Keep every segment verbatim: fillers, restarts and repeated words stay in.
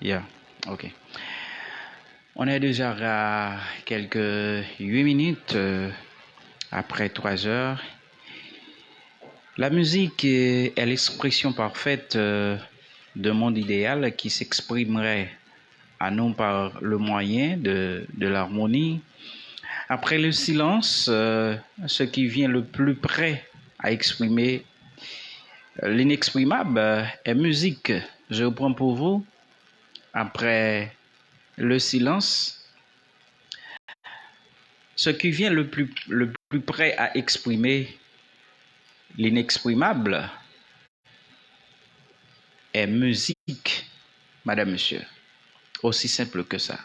Yeah, ok. On est déjà à quelques huit minutes euh, après trois heures. La musique euh, est l'expression parfaite euh, d'un monde idéal qui s'exprimerait à nous par le moyen de, de l'harmonie. Après le silence, euh, ce qui vient le plus près à exprimer l'inexprimable euh, est musique. Je reprends pour vous. Après le silence, ce qui vient le plus, le plus près à exprimer l'inexprimable est musique, madame, monsieur. Aussi simple que ça.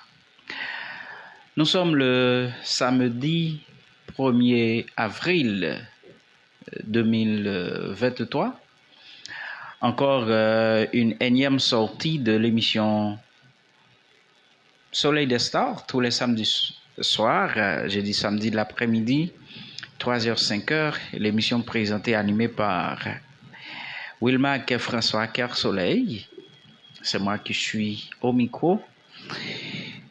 Nous sommes le samedi premier avril deux mille vingt-trois. Encore euh, une énième sortie de l'émission Soleil des Stars, tous les samedis soirs, euh, jeudi, samedi de l'après-midi, trois heures, cinq heures, l'émission présentée, animée par Wilmac François Kersoleil. C'est moi qui suis au micro.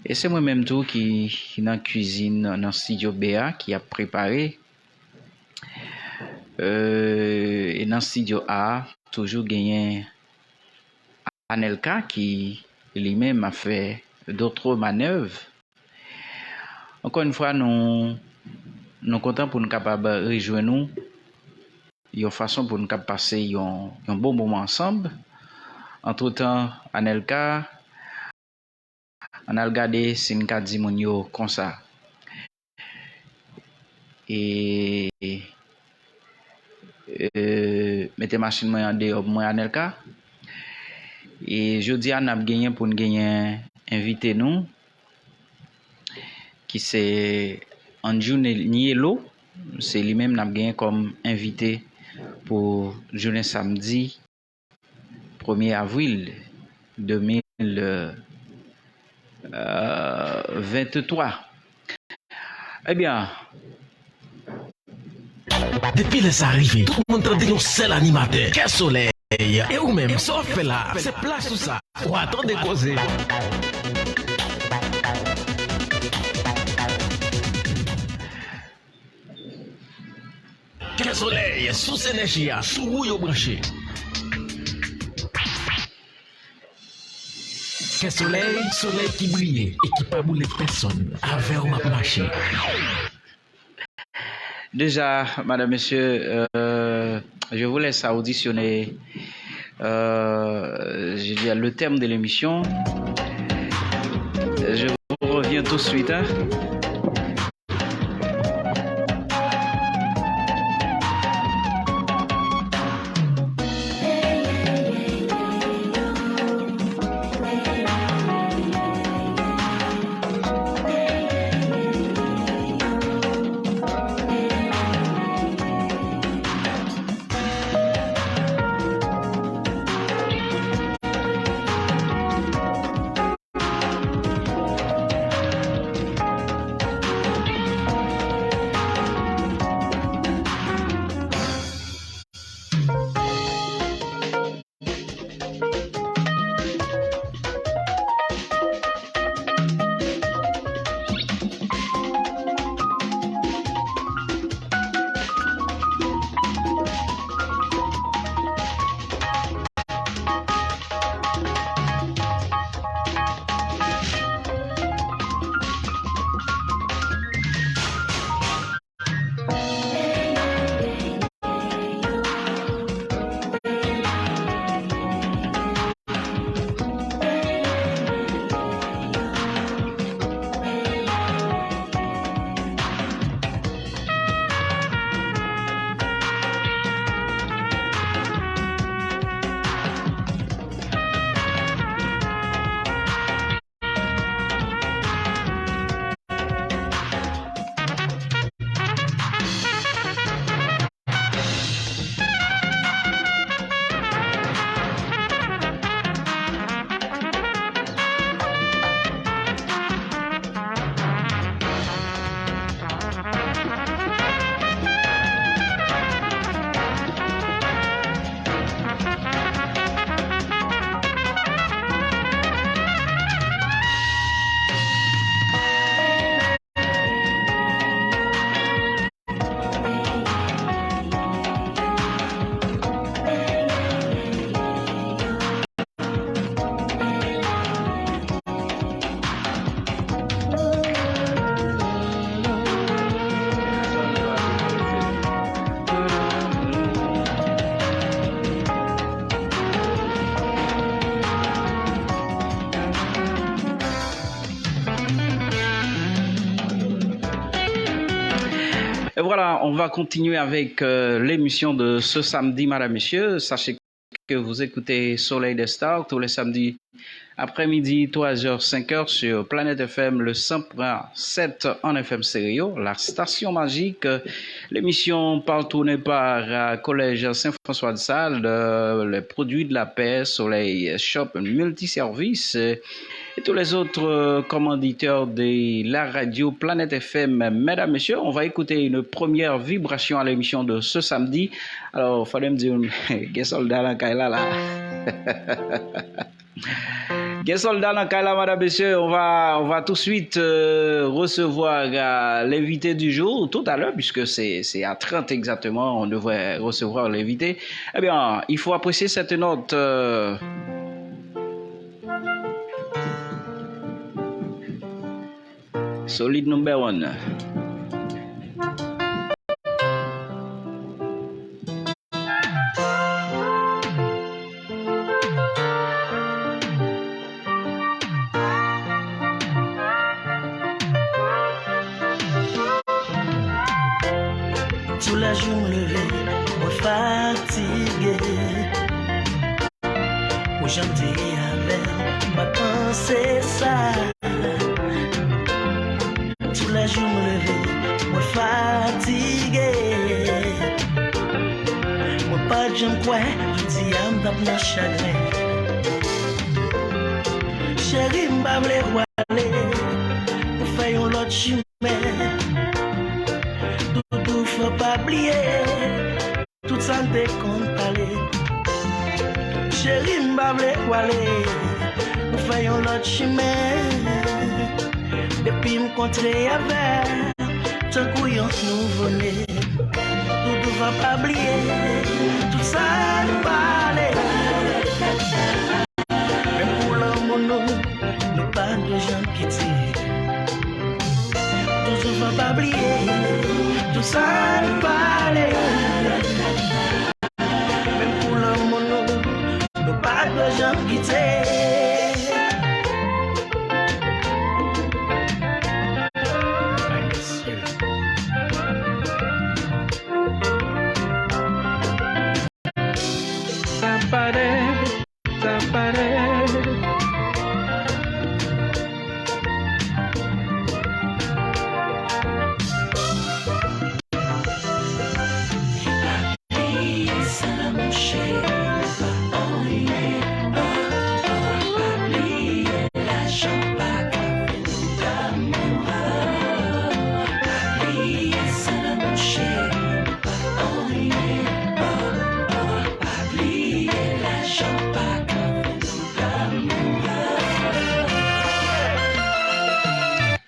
E se mwen menm tou ki, ki nan kwizin, nan studio B a, ki ap prepare. Euh, e nan studio A, toujou genyen Anelka ki li menm ap fè d'autres manœuvres. Ankò yon fwa, nou, nou kontan pou nou kapab rejwenn nou yon fason pou nou kab pase yon, yon bon moman ansanm. Antretan, Anelka, ann al gade si n ka di moun yo konsa. E, e, mete machin mwen an deyò pou mwen, Anelka. E jodi a, n ap genyen pou n genyen envite nou, ki se Andrew Ne-, Nielo. Se li menm n ap genyen kòm envite pou jounen samdi premye avril de mil venntwa. Ebyen, depi lè sa rive, tout moun tande yon sèl animatè, Kè Solèy. E ou menm, sa w ap fè la, se plas ou sa. W a tande koze. Kè Solèy, sous enèji a, sou ou yo branche. Kè Solèy, solèy ki briye e ki pa boule pèsonn. Avè w m ap mache. Déjà, madame, monsieur, euh, je vous laisse auditionner, euh, je veux dire, le thème de l'émission. Je vous reviens tout de suite, hein. Et voilà, on va continuer avec euh, l'émission de ce samedi, madame, messieurs. Sachez que vous écoutez Soleil des Stars tous les samedis après-midi, trois heures, cinq heures sur Planète F M, le cent point sept en F M stéréo, la station magique. L'émission partenaire par euh, Collège Saint-François de Sales, euh, les produits de la paix, Soleil Shop Multiservice, euh, et tous les autres euh, commanditaires de la radio Planète F M. Mesdames, messieurs, on va écouter une première vibration à l'émission de ce samedi. Alors, fò m di, gen sòlda nan kay la, la. Gen sòlda nan kay la, madame, messieurs. On va, on va tout de suite euh, recevoir euh, l'invité du jour, tout à l'heure, puisque c'est, c'est à trente exactement, on devrait recevoir l'invité. Eh bien, il faut apprécier cette note. Euh, Solid number one. Tou lè jou m leve, mwen fatige. Pou jan m te ye avè l, m pa t panse sa. Tou lè jou m leve, mwen fatige. Mwen pa t janm kwè, jodi a m t ap nan chagren. Cheri, m pa vle w ale, pou fè yon lòt chimen. Doudou, fò pa bliye tout sa n te konn pale. Cheri, m pa vle w ale, ou fè yon lòt chimen. Depi m kontre avè w, tankou yon nouvo ne. Doudou, fò pa bliye tout sa n pale. Menm pou lanmou nou, nou pa dwe janm kite. Toujou fò pa bliye tout sa n pale. Menm pou lanmou nou, nou pa dwe janm kite. Sa pare, sa pare.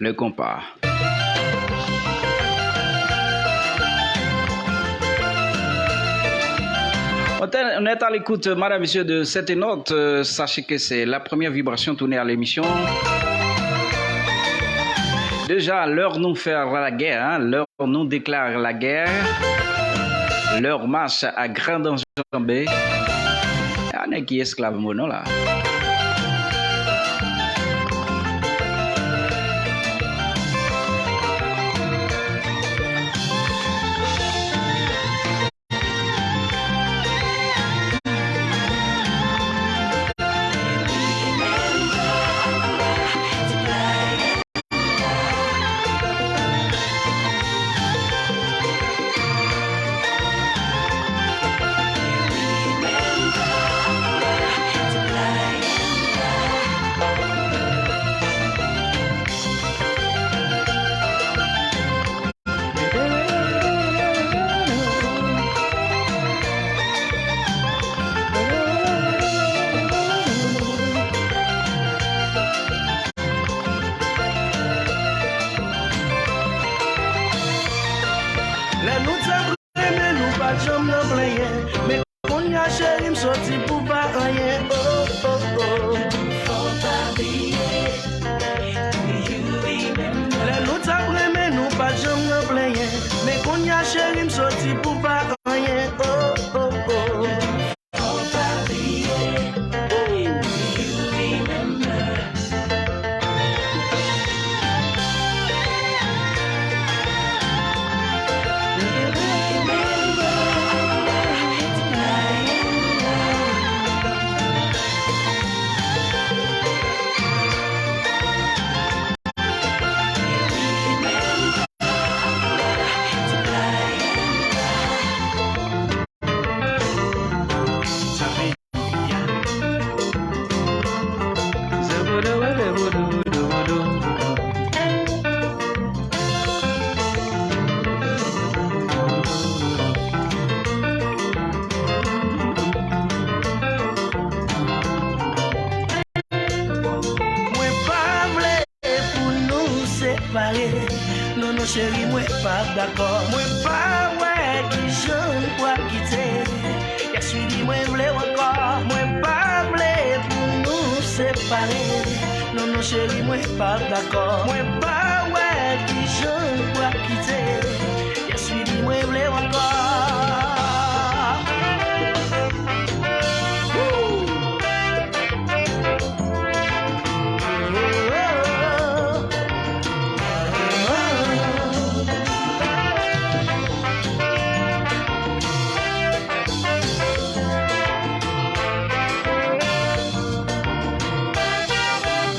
Le compas. On est à l'écoute, madame, messieurs, de cette note. Euh, sachez que c'est la première vibration tournée à l'émission. Déjà, l'heure nous fait la guerre, hein, l'heure nous déclare la guerre. L'heure marche à grande enjambée. A nèg ki esklav mo non la. Mwen pa vle pou nou separe. Non, non, cheri, mwen p ap dakò. Mwen pa wè kijan n pral kite. Yes, wi, di mwen vle w ankò. Mwen pa vle pou nou separe. Non, non, cheri, mwen p ap dakò. Mwen pa wè kijan n pral kite. Yes, wi, di mwen vle w ankò.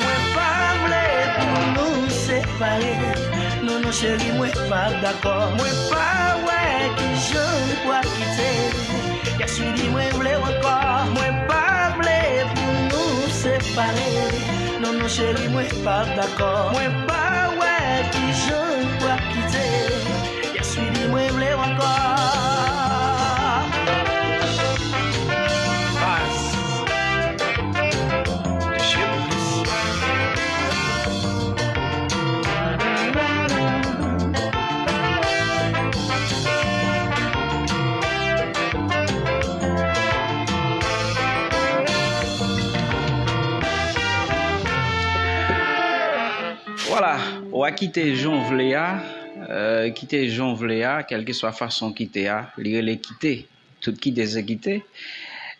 Mwen pa vle pou nou separe. Non, non, cheri, mwen p ap dakò. Mwen pa wè kijan n pral kite. Yes, wi, di mwen vle w ankò. Mwen pa vle pou nou separe. Non, non, cheri, mwen p ap dakò. Mwen pa wè kijan n pral kite. Yes, wi, di mwen vle w ankò. Baz. Touche plis. Vwala, w a kite jan w vle a, euh, kite jan w vle a, kèlkeswa fason w kite a, li rele kite. Tout kite se kite.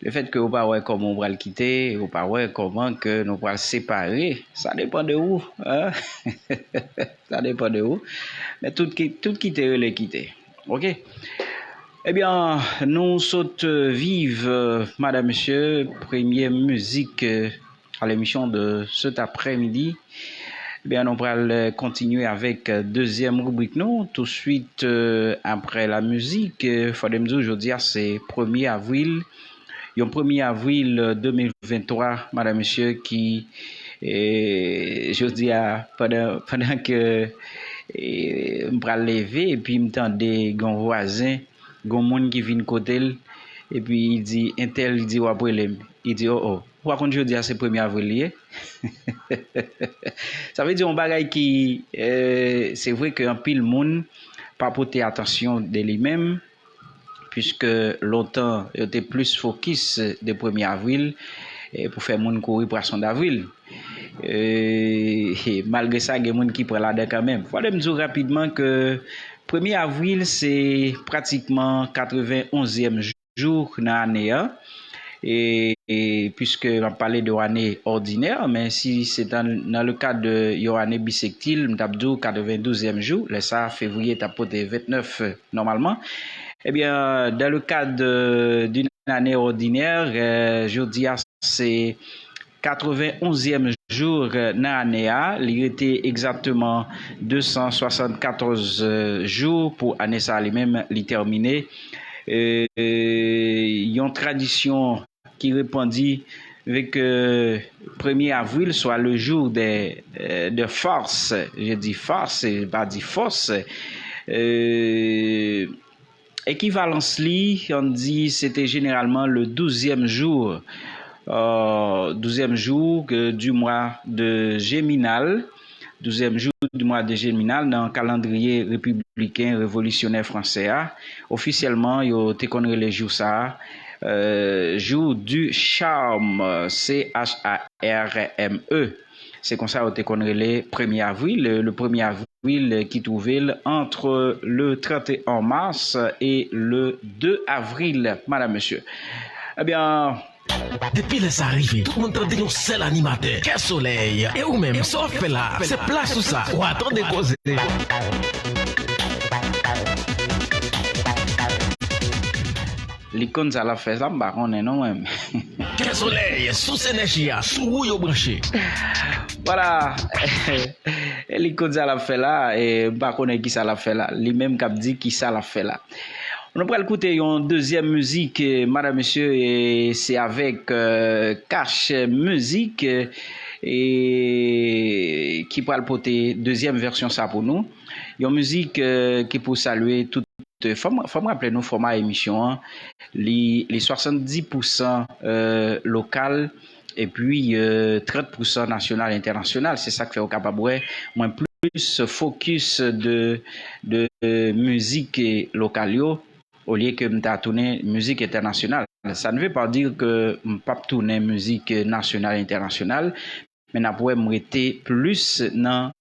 Lefètke ou pa wè kòman ou pral kite, ou pa wè kòman ke nou pral separe, sa depann de ou, hein? Sa depann de ou. Men tout ki-, tout kite rele kite. Oke? Ebyen, nou sot, euh, viv, euh, madam, mesye, premye mizik, euh, à l'émission de cet après-midi. Ebyen, nou pral, euh, kontinye avèk, euh, dezyèm ribrik nou, touswit, euh, aprè la mizik. Euh, fò de m di w, jodi a se premye avril. Yon premye avril, euh, de mil venntwa, madam, mesye, ki, euh, jodi a, pandan, pandan ke, euh, m pral leve, epi m tande gen yon vwazen, gen yon moun ki vin kote l, epi li di, entèl, li di, w ap rele m. Li di, o, o, ou pa konn jodi a se premye avril li ye? Sa vle di yon bagay ki, euh, se vre ke anpil moun pa pote atansyon de li menm, piske lontan yo te plis fokis de premye avril, eh, pou fè moun kouri pwason davril. Eh, malgre sa, gen moun ki pran ladan kanmenm. Fò de m di w rapidman ke premye avril se pratikman katrevenonzyèm jou nan ane a. E, e, piske m ap pale de yon ane òdinè, men si se nan, nan le kad de yon ane bisektil, m t ap di w katrevendouzèm jou, lè sa fevriye t ap pote ventnèf nòmalman. Ebyen, dans le cadre, euh, d'une année ordinaire, euh, jodi a se katrevenonzyèm jou, euh, nan ane a. Li rete egzakteman de san swasannkatòz, euh, jou pou ane sa a li menm li tèmine. Euh, yon tradisyon ki repandi vle ke premye avril swa le jour des, euh, de farce, je dis farce, pa di fòs, euh, ekivalans li, ann di, se te jeneralman le douzième jour, euh, douzième jour, euh, du mois de Géminal, douzième jour du mois de Géminal nan kalandriye repibliken revolisyoner fransè a. Ofisyèlman, yo te konn rele jou sa a, euh, jour du charme, C H A R M E. Se konsa yo te konn rele premye avril, le, le premye avril ki twouve l entre le trente et un mars et le deux avril, madam, mesye. Ebyen, depi lè sa rive, tout moun tande yon sèl animatè, Kè Solèy. E ou menm, sa w ap fè la? Se plas ou sa. W a tande koze. Li konn sa l ap fè la, m pa konnen non, mwen menm. Kè Solèy, sous enèji a, sou ou yo branche. Vwala. E li konn sa l ap fè la, e m pa konnen ki sa l ap fè la. Li menm k ap di ki sa l ap fè la. Nou pral koute yon dezyèm mizik, eh, madam, mesye, e se avèk, euh, Cash Music, eh, e ki pral pote dezyèm vèsyon sa pou nou. Yon mizik, eh, ki pou salye tout, eh, fò m, fò m raple nou fòma emisyon an. Li, li swasanndis pousan, eh, lokal, epi, eh, trant pousan nasyonal, entènasyonal. Se sa k fè w kapab wè mwen plis fokis de, de mizik, eh, lokal yo, olye ke m ta tounen mizik entènasyonal. Ça ne veut pas dire que m p ap tounen mizik, eh, nasyonal, entènasyonal, men n ap wè m rete plis nan,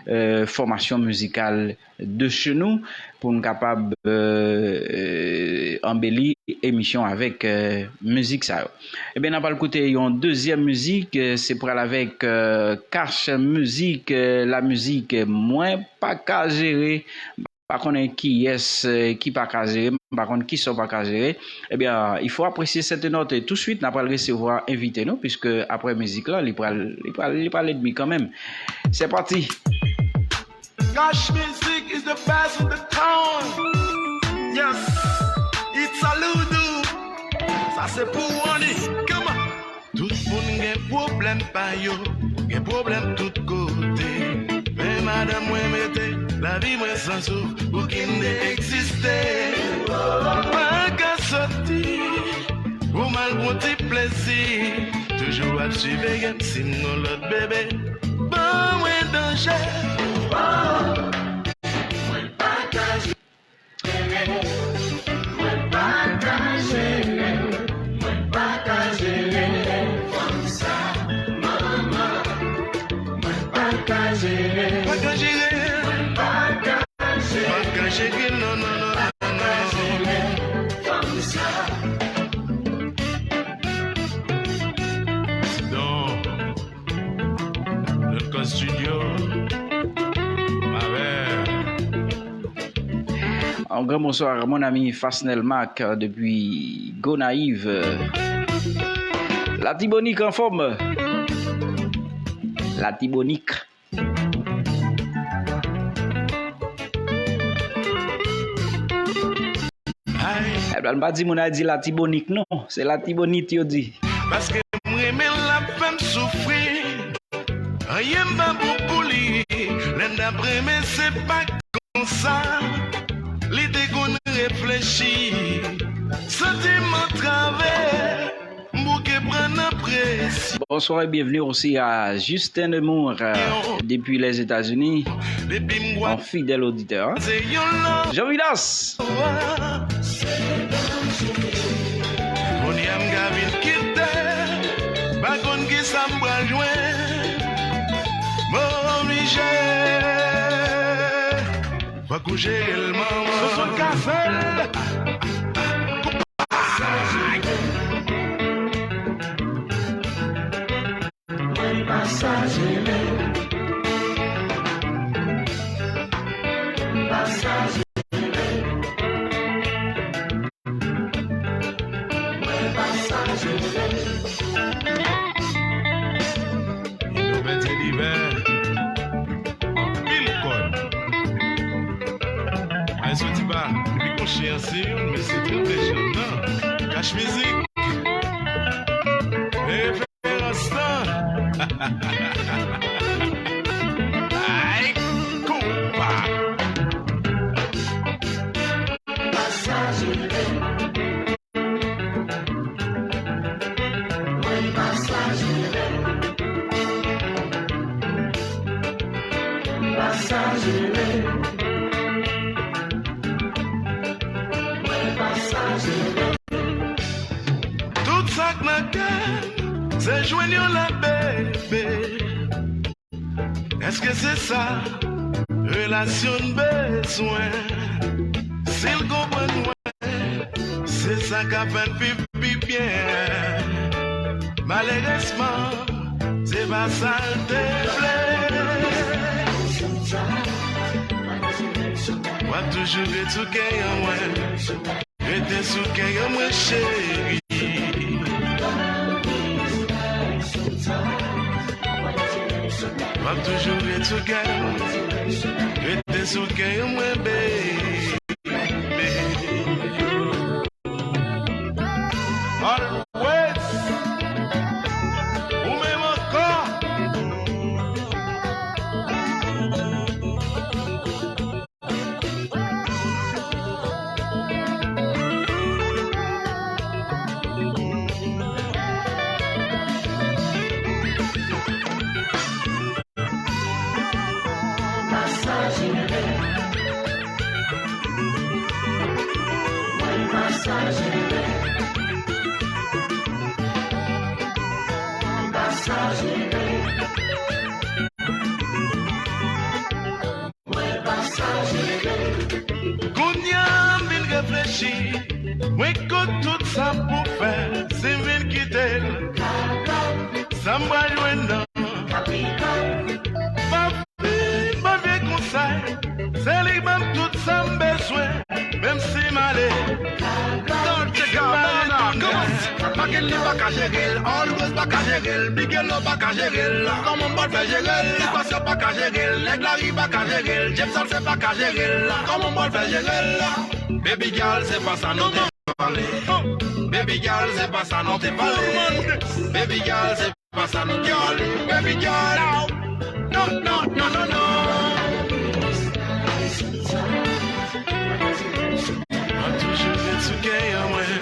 eh, fòmasyon mizikal de chez nous pou n kapab, eh, eh, anbeli emisyon avèk, eh, mizik sa yo. Ebyen, n ap al koute yon dezyèm mizik, eh, se pral avèk, eh, Cash Music, eh, la mizik, eh, Mwen pa ka jere. M pa konnen kiyès, eh, ki pa ka jere, m pa konn kisa w pa ka jere. Ebyen, il faut apprécier cette note. Tout de suite, n ap al resevwa envite nou, puisque apre mizik la, li pral, li pral, li pral edmi kanmenm. C'est parti. Cash Music is the best in the town. Yes, it's a Loudou. Sa se pou Ronnie. Come on. Tout moun gen pwoblèm pa yo, gen pwoblèm tout kote. Men madanm mwen mete lavi mwen san souf pou kite m egziste. M pa ka soti pou m al pran ti plezi. Toujou ap siveye m si m gon lòt bebe. Ban mwen danje. Mwen pa ka jere, mwen pa ka jere, mwen pa ka jere fanm sa, manman. Mwen pa ka jere, pa ka jere, mwen pa ka jere, pa ka jere, non, non, non, non, non. Sidan, Lotko Studio, ma belle. Un grand bonsoir à mon ami Fasnel Mac, euh, depuis Gonayiv. Latibonit anfòm. Latibonit. Ebyen, m pa di moun al di Latibonit non, se Latibonit yo di. Paske m renmen l ap fè m soufri. Anyen m pa bon pou li. Lè n t ap renmen se pa konsa. Li te konn reflechi. Santiman trave. M bouke pran nan presyon. Bonsoir et bienvenue aussi à Justin Nemours, euh, depuis les États-Unis. Depi m gwa Un fidèle auditeur, hein. Se yon lò. Jean Vidas. Kounye a m ka vin kite. Pa konn ki sa m pral jwenn. M oblije. Fòk ou jere l, manman. Soso Kazel. Mwen pa sa jere. Pa sa jere. Mwen pa sa jere. Innovative Divin. Anpil kòd. Ay soti ba, depi konchi an se youn, men se trant jan nan. Cash Music. Referans lan. Ay, konpa. Mwen pa sa jere. Pa sa jere. Mwen pa sa jere. Tout sa k nan kè m, se jwenn yon lòt bebe. Èske se sa relasyon n bezwen? Si l konprann mwen, se sa k ap fè n viv pi byen. Malerezman, se pa sa l te vle. W ap toujou ret sou kè an mwen. Rete sou kè an mwen, cheri. W ap toujou ret sou kè an mwen. Rete sou kè an mwen, baby. Always. Ou menm ankò. Kounye a m vin reflechi, mwen kot tout sa m pou fè, si m vin kite l, sa m pral jwenn nan. Pa vin ban vye konsèy, se li ban m tout sa m bezwen, menm si m ale. Dolce Gabbana, come on. Magelli pa ka jere l, Always pa ka jere l, Bigello pa ka jere l. Kòman m pral fè jere l? Equation pa ka jere l, nèg lari pa ka jere l, James Alcé pa ka jere l. Kòman m pral fè jere l? Baby girl, se pa sa nou te pale. Baby girl, se pa sa nou te pale. Baby girl, se pa sa nou te pale. Baby girl, no, no, no, no, no. Mwen toujou ret sou kè an mwen.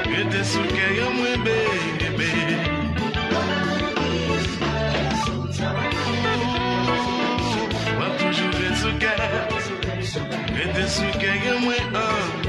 Rete sou kè an mwen, baby. W ap toujou ret sou kè. Rete sou kè an mwen, honey.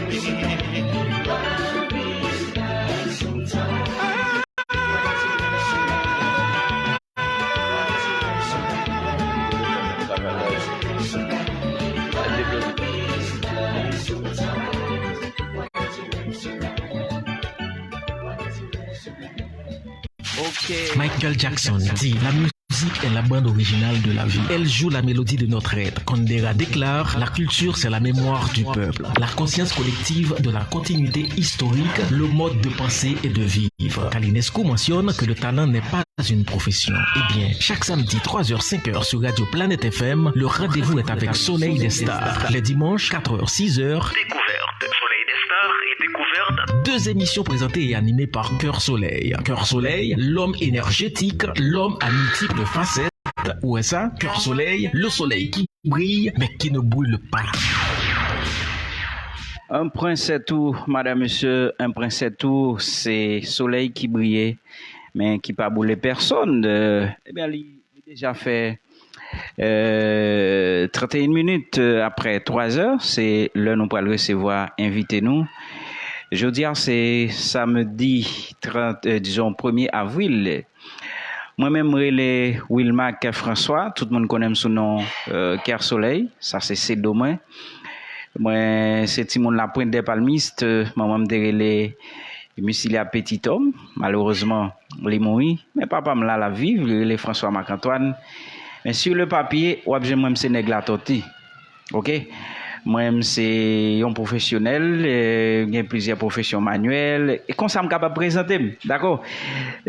Michael Jackson dit, la musique est la bande originale de la vie. Elle joue la mélodie de notre être. Kandera déclare, la culture, c'est la mémoire du peuple, la conscience collective de la continuité historique, le mode de penser et de vivre. Calinesco mentionne que le talent n'est pas une profession. Eh bien, chaque samedi, trois heures, cinq heures sur Radio Planète F M, le rendez-vous est avec Soleil des Stars. Les dimanches, quatre heures, six heures, Découverte. Soleil des Stars et Découverte. Deux émissions présentées et animées par Cœur Soleil. Cœur Soleil, l'homme énergétique, l'homme à multiples facettes. Ou wè sa? Cœur Soleil, le soleil qui brille, mais qui ne brûle pas. An pran sètou, madanm, mesye, an pran sètou, se solèy ki briye, men ki pa boule pèsonn. Ebyen, li, li deja fè tranteyen minit apre twazè, se lè nou pral resevwa envite nou. Jodi a, se samdi trant, dizon, premye avril. Mwen menm, m rele Wilmac François, tout moun konnen m sou non Kè Solèy, sa se sedo mwen. Mwen se timoun Lapwent dè Palmis, manman m te rele Misilia Petitòm, malerezman, li mouri. Men papa m la, l ap viv, li rele François Marc Antoine. Men sur le papier, w ap jwenn mwen, m se nèg Latòti. Oke? Mwen, m se yon pwofesyonèl, m gen plizyè pwofesyon manyèl, e konsa m kapab prezante m, dakò?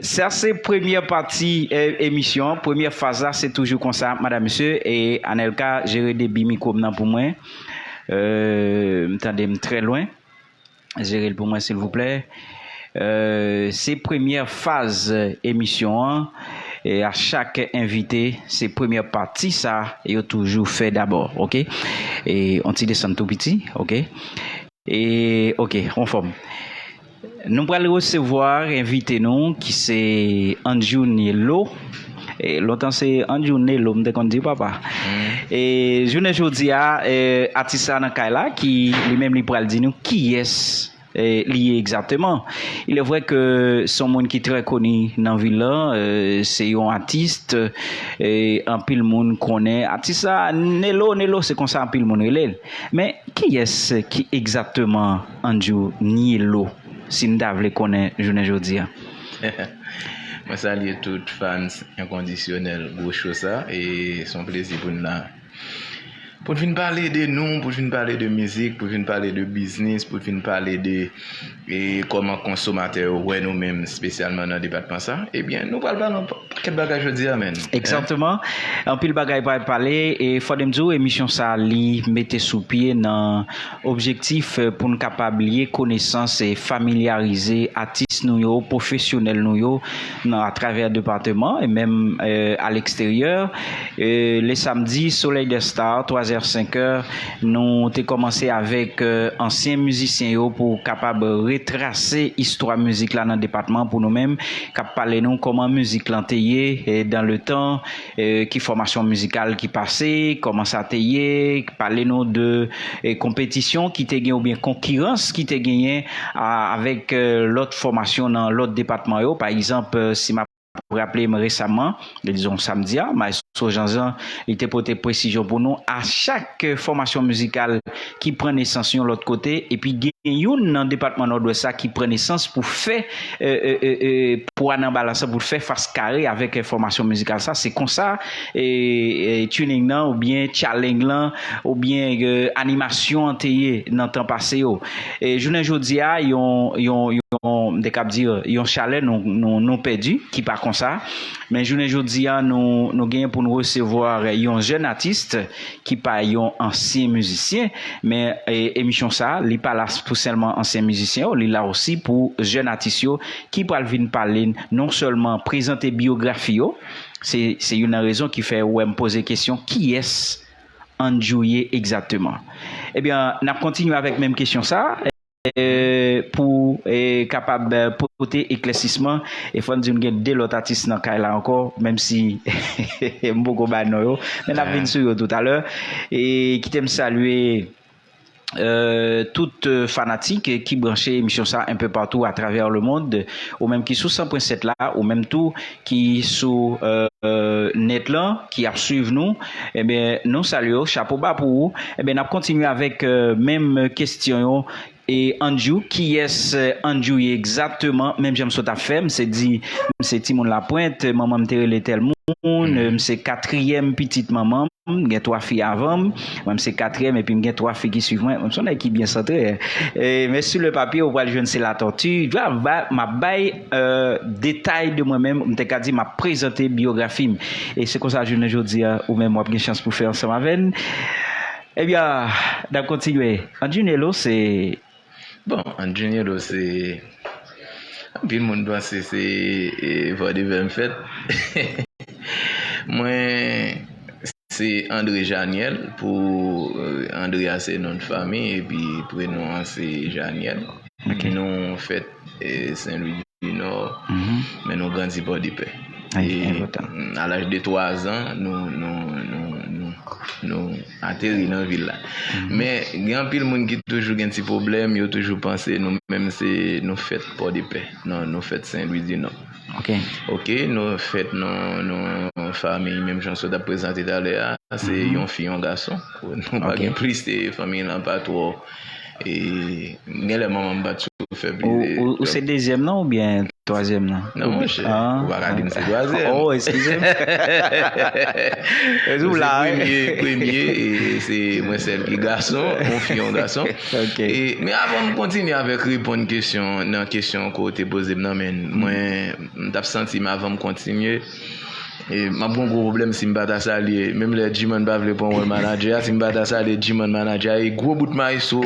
Sa se premyè pati emisyon an, premyè faz la, se toujou konsa, madanm, mesye, e Anelka jere debi mikwo m nan pou mwen. M tande m trè lwen. Jere l pou mwen, silvouplè. Se premyè faz emisyon an. E a chak envite, se premyè pati sa yo toujou fè dabò, oke? E on ti desann tou piti, oke? E, oke, anfòm. Nou pral resevwa envite nou ki se Andjou Nielo. E, lontan se Andjou Nelo, m te konn di papa. E, jounen jodi a, e, atis la nan kay la, ki li menm li pral di nou kiyès e, li ye egzakteman. Il est vrai que se yon moun ki trè koni nan vil la, e, se yon atis, e, anpil moun konnen atis la, Nelo, Nelo, se konsa anpil moun rele l. Men, kiyès ki egzakteman Andjou Nielo, si n ta vle konnen jounen jodi a? Mwen salye tout fans enkondisyonèl Gwo Cho sa, e se yon plezi pou n la. Pou n vin pale de nou, pou n vin pale de mizik, pou n vin pale de biznis, pou n vin pale de e kòman konsomatè yo wè nou menm, espesyalman nan depatman sa, ebyen, nou pral pale yon pakèt bagay jodi a, menn. Egzakteman. Anpil bagay pral pale, e fò de m di w, emisyon sa, li mete sou pye nan objektif, e, pou n kapab lye konesans e familyarize atis nou yo, pwofesyonèl nou yo, nan, atravè depatman e menm, e, a leksteryè. E, le samdi, Soleil des Stars, twazè, senkè, nou te kòmanse avèk, e, ansyen mizisyen yo pou kapab retrase istwa mizik la nan depatman pou nou menm, k ap pale nou kòman mizik lan te ye, e, dans le temps, e, ki fòmasyon mizikal ki pase, kòman sa te ye, pale nou de, e, konpetisyon ki te gen oubyen konkirans ki te genyen a, avèk, e, lòt fòmasyon nan lòt depatman yo. Pa egzanp, e, si m ap ap raple m resaman, dizon samdi a, Maestro Jean-Jean, li te pote presizyon pou nou a chak, eh, fòmasyon mizikal ki pran nesans yon lòt kote, epi gen youn nan depatman Nòdwès la ki pran nesans pou fè, eh, eh, eh, eh, pwa nan balans lan, pou fè fas kare avèk, eh, fòmasyon mizikal sa. Se konsa, eh, eh, tuning nan, oubyen challenge lan, oubyen, eh, animasyon an te ye nan tan pase yo. E jounen jodi a, yon, yon, yon, m te kab di, yon chalè nou, nou, nou pèdi, ki pa konsa. Men jounen jodi a, nou, nou genyen pou nou resevwa yon jèn atis ki pa yon ansyen mizisyen, men, e, emisyon sa, li pa la pou sèlman ansyen mizisyen yo, li la osi pou jèn atis yo ki pral vin pale n, non sèlman prezante biyografi yo, se, se youn nan rezon ki fè ou wè m poze kesyon, kiyès Andjou ye egzakteman? Ebyen, n ap kontinye avèk menm kesyon sa, eh, pou, eh, kapab, eh, pote eklèsisman. E fò n di nou gen de lòt atis nan kay la ankò, menm si m poko bay non yo, men n ap vin sou yo toutalè. E kite m salye, eh, tout, eh, fanatik ki branche emisyon sa enpe patou atravè lemond, ou menm ki sou san pwen sèt la, ou menm tou ki sou, eh, nèt lan, ki ap swiv nou, ebyen, nou salye w, chapo ba pou ou. Ebyen, n ap kontinye avèk, eh, menm kesyon yo. E Andjou, kiyès, eh, Andjou ye egzakteman? Menm jan m sot ap fè, m se di, m se timoun Lapwent, manman m te rele tèl moun, m se katriyèm pitit manman m, m gen twa fi avan m, mwen m se katriyèm, epi m gen twa fi ki swiv mwen, mwen m se yon nèg ki byen santre. E, men sur le papier, ou pral jwenn se Latortue, m ap bay, m ap bay, eh, detay de mwen menm, m te ka di, m ap prezante biyografi m. E se konsa, jounen jodi a, ou menm w ap gen chans pou fè ansanm avè n. Ebyen, n ap kontinye. Andjou Nello, se Bon, Andjou Nello, se, anpil moun panse se, e, Pòdepè m fèt. Mwen, se André Janiel, pou, e, André a se non de fanmi, epi prenon an se Janiel. Ok. Nou fèt, e, Sen Lwi di Nò, men nou grandi Pòdepè. E, a laj de twa zan, nou, nou, nou, nou, nou ateri nan vil la. Men gen anpil moun ki toujou gen ti pwoblèm, yo toujou panse nou menm se nou fèt Pòdepè. Non, nou fèt Sen Lwi di Nò. Ok. Ok, nou fèt nan, nan fanmi, menm jan sot ap prezante talè a, se yon fi, yon gason. Nou pa gen plis, e fanmi lan pa twò. E gen lè manman m pa t sou fè plizyè. Ou, ou, ou se dezyèm nan oubyen twazyèm nan? Non, monchè, ou pa ka di m se twazyèm. Oh, eskize m. Ou la, wi. Premye, premye, e se mwen sèl ki gason, yon fi, yon gason. Ok. E, men avan m kontinye avèk reponn kesyon, nan kesyon ke w te poze m nan, men mwen, m t ap santi m avan m kontinye. E, m ap gen yon gwo pwoblèm si m pa ta salye, menm lè G-Man pa vle pran wòl manadjè a, si m pa ta salye G-Man manadjè a, e gwo bout maestro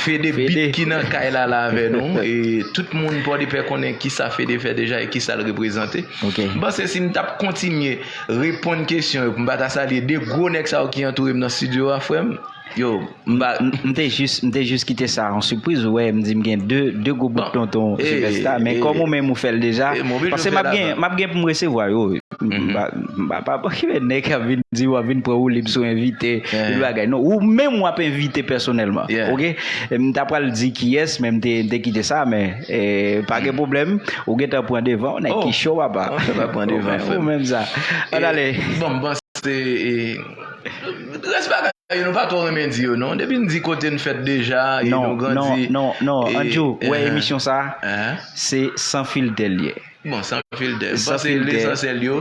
Fede Beat ki nan kay la, la avè nou. E tout moun Pòdepè konnen kisa Fede fè deja e kisa l reprezante. Ok. M panse si m t ap kontinye reponn kesyon yo, pou m pa ta salye de gwo nèg sa yo ki antoure m nan estidyo a, frè m, yo, m pa M, m te jis, m te jis kite sa an sipriz, ou wè, m di m gen de, de gwo bout tonton Sylvester, men kòm ou menm ou fè l deja, paske m ap gen, m ap gen pou m resevwa yo. M pa, m pa, pa, pa okipe nèg k ap vin di w ap vin pran woulib sou envite, tout bagay. Non, ou menm w ap envite pèsonèlman, ok? E m ta pral di kiyès, men m te, m te kite sa, men, e, pa gen pwoblèm, ou gentan pran devan, nèg ki cho, papa. Ou menm sa. Ann ale. Bon, m panse, e, rès bagay yo, nou pa twò renmen di yo, non. Depi n di kote n fèt deja, e nou grandi. Non, non, non, non, Andjou, ou wè emisyon sa, se san filtè l ye. Bon, san filtè. M panse lesansyèl yo,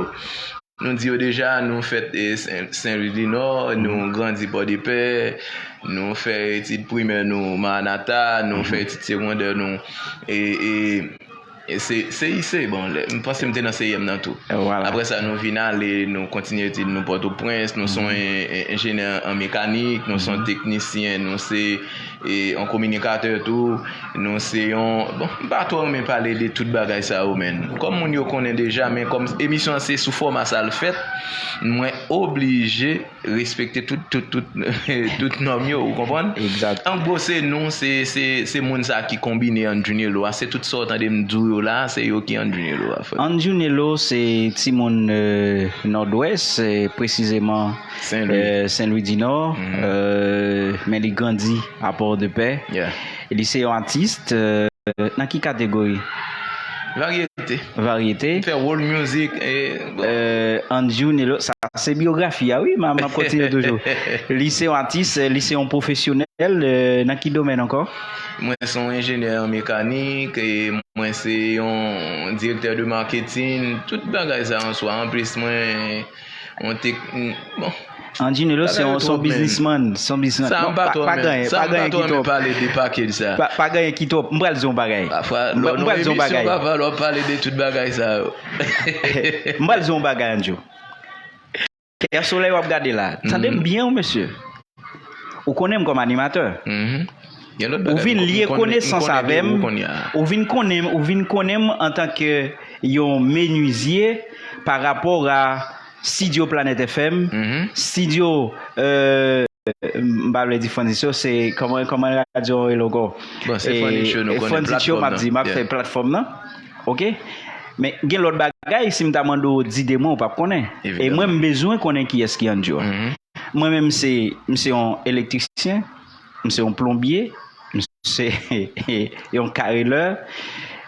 nou di yo deja, nou fèt, e, Sen, Sen Lwi di Nò, nou grandi Pòdepè, nou fè etid primè nou Maranata, nou fè etid segondè nou, e, e, E se, se, se, bon, lè, m panse m te nan C I M nan tou. Apre sa, nou vin ale, nou kontinye etid nou Pòtoprens, nou se yon en-, en-, enjenyè an mekanik, nou se yon teknisyen, nou se, e, yon kominikatè tou, nou se yon, bon, m pa twò renmen pale de tout bagay sa yo, men kòm moun yo konnen deja, men kòm emisyon an se sou fòma sa l fèt, mwen oblije respekte tout, tout, tout, tout nòm yo, ou konprann? Egzat. An gwo, se nou, se, se, se moun sa ki konbine Andrew Nello a, se tout sa w tande m di w yo la, se yo ki Andrew Nello a, frè. Andrew Nello se timoun, euh, Nòdwès, euh, presizeman, Sen Lwi. Euh, Sen Lwi di Nò, euh, men li grandi a Pòdepè. Yeah. E li se yon atis, euh, nan ki kategori? varyete. Varyete. M fè world music. E, bon. Euh, Andrew Nelo, sa se byografi a, wi, m ap kontinye toujou. Li se yon atis, li se yon pwofesyonèl, euh, nan ki domèn ankò? Mwen se yon enjenyè an mekanik, e mwen se yon direktè de marketing, tout bagay sa an swa. Anplis, mwen, mwen te, bon. Angie Nelo se yon biznismann, se yon biznismann. Sa m pa twò renmen, sa m pa twò renmen pale de package sa. Pa, pa gen anyen ki twòp. M pral di yon bagay. Pafwa, lè w nan yon emisyon, pafwa, lè w pale de tout bagay sa yo. M pral di yon bagay, Andrew. Kè Solèy w ap gade la. Tande m byen, wi, mesye. Ou konnen m kòm animatè. Ou vin lye konesans avè m. Ou vin konnen, ou vin konnen m antanke yon menizye pa rapò a Studio Planet F M, studio, euh, m pa vle di Francisco, se kòman, kòman radyo an rele ankò? Bon, se Francisco, nou konnen Francisco, m ap di, m ap fè platfòm nan. Ok? Men gen lòt bagay, si m ta mande w di de mwen, ou p ap konnen. E mwen, m bezwen konnen kiyès ki Andrew. Mwen menm, se, m se yon elektrisyen, m se yon plonbye, m se yon karelè.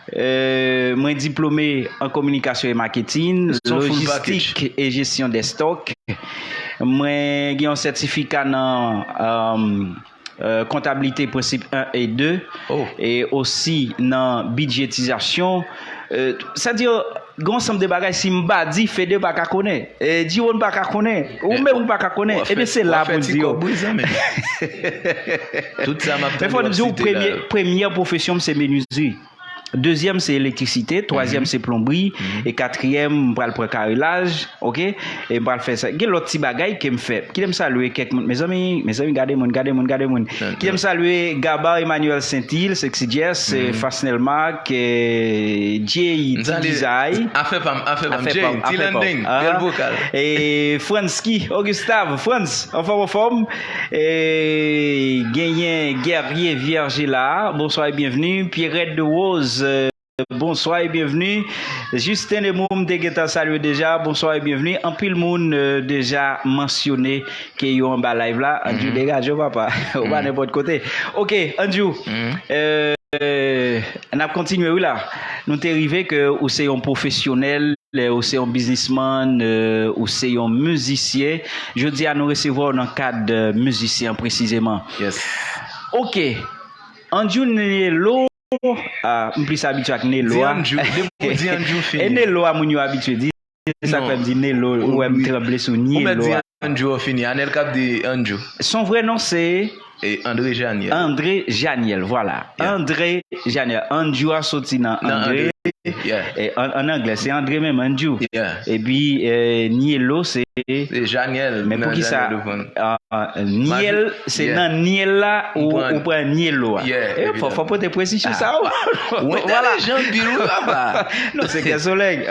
Euh, mwen diplome an kominikasyon e maketin, lojistik e jesyon dè stòk. Mwen gen yon sètifika nan, euh, euh, kontablite prensip en e de, e osi nan bidjetizasyon. Euh, sa di, gen yon ansanm de bagay, si m pa di, Fede pa ka konnen. E Jiwon pa ka konnen. Ou menm ou pa ka konnen. Ebyen, se la pou n di yo. Tout sa m ap tande w ap site la. Men fò n di w, premye, premyè pwofesyon m se menizri. Dezyèm se elektrisite, twazyèm se plonbri, e katriyèm m pral pran karelaj, ok? E m pral fè sa. Gen lòt ti bagay ke m fè. Kite m salye kèk moun. Mezanmi, mezanmi, gade moun, gade moun, gade moun. Kite m salye Gabar Emmanuel Saint-Île, Sexy Jess, eh, Fasnel Marc, eh, Jay, T Dizay. Afè pa m, afè pa m, Jay, T Landing, bèl vokal. E Fransky, Augustave, Frans, anfòm, anfòm. E genyen Guerrier Vierge la, bonsoir et bienvenue. Pierrette de Rose, euh, bonsoir et bienvenue. Justin Lemou, m te gentan salye deja, bonsoir et bienvenue. Anpil moun, euh, deja mansyone ke yo anba live la. Andrew, degaje w, papa. Ou pa nenpòt kote. Ok, Andrew. Euh, n ap kontinye, wi, la. Nou te rive ke ou se yon pwofesyonèl, ou se yon biznismann, euh, ou se yon mizisyen. Jodi a, nou resevwa w nan kad, euh, mizisyen presizeman. Yes. Ok. Andrew Nelo, ah, m plis abitye ak Nelo a. Di Andrew, depi w di Andrew, fini. E Nelo a, moun yo abitye di. Se sa k fè m di Nelo, ou wè m tranble sou Nielo a. Andrew, fini. Anèl k ap di Andrew. Son vrè non se André Janiel. André Janiel, vwala. André Janiel. Andrew a soti nan André. An anglè, se André menm, Andrew. Epi, eh, Nielo se Janiel. Men poukisa, ah, Niel, se nan Niel la ou pran Nielo a. Fò, fò pote presizyon sa. Ou entèlijan anpil, wi, papa. Non, se Kè Solèy.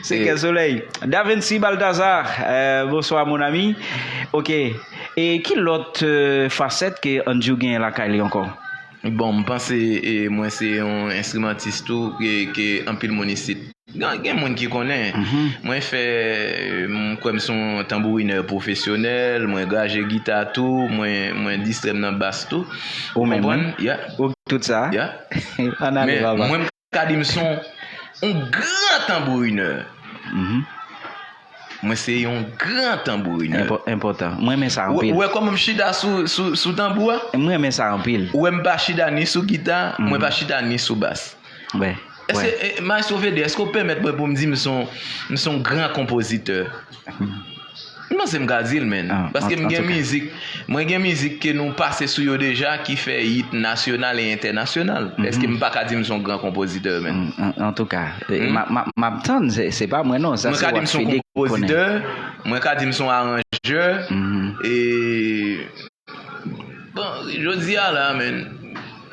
Se Kè Solèy. Davency Balthazar, euh, bonsoir mon ami. Ok. E ki lòt, euh, fasèt ke Andrew genyen lakay li ankò? Bon, m panse, e, mwen se yon enstrimantis tou ke, ke anpil moun isit. Gen, gen moun ki konnen. Mwen fè, m kwè m se yon tanbourinè pwofesyonèl, mwen graje gita tou, mwen, mwen distrè m nan bas tou. Ou menm, wi. Ou tout sa? Ann ale, papa. Ka di m se yon, yon gran tanbourinè. Mwen se yon gran tanbourinè. Enpòtan. Mwen renmen sa anpil. Ou wè kòman m chita sou, sou, sou tanbou a? Mwen renmen sa anpil. Ou wè m pa chita ni sou gita, mwen pa chita ni sou bas. Èske, eh, Maestro Fede, èske w pèmèt mwen pou m di m se yon, m se yon gran konpozitè? M panse m ka di l, menn. Paske m gen mizik, mwen gen mizik ke nou pase sou yo deja ki fè hit nasyonal e entènasyonal. Èske m pa ka di m se yon gran konpozitè, menn? Antouka, m ap tann, se pa mwen non, sa se w ap fede ki konnen. Mwen ka di m se yon aranjè, e Bon, jodi a la, menn.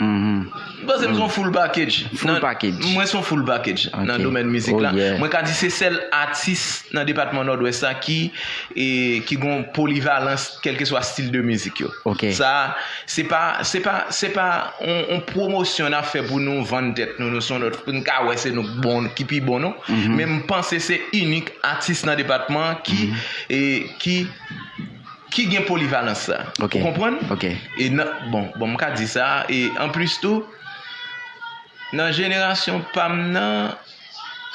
M panse m se yon full package. Full package. Mwen se yon full package nan domèn mizik la. Mwen ka di se sèl atis nan depatman Nòdwès la ki, e, ki gon polivalans kèlkeswa stil de mizik yo. Sa, se pa, se pa, se pa yon, yon pwomosyon n ap fè pou nou vann tèt nou, nou se yon lòt, pou n ka wè se nou k bon, ki pi bon, non. Men m panse se inik atis nan depatman ki, e, ki ki gen polivalans sa. Ou konprann? E nan, bon, bon, m ka di sa, e anplis tou, Nan jenerasyon pa m nan,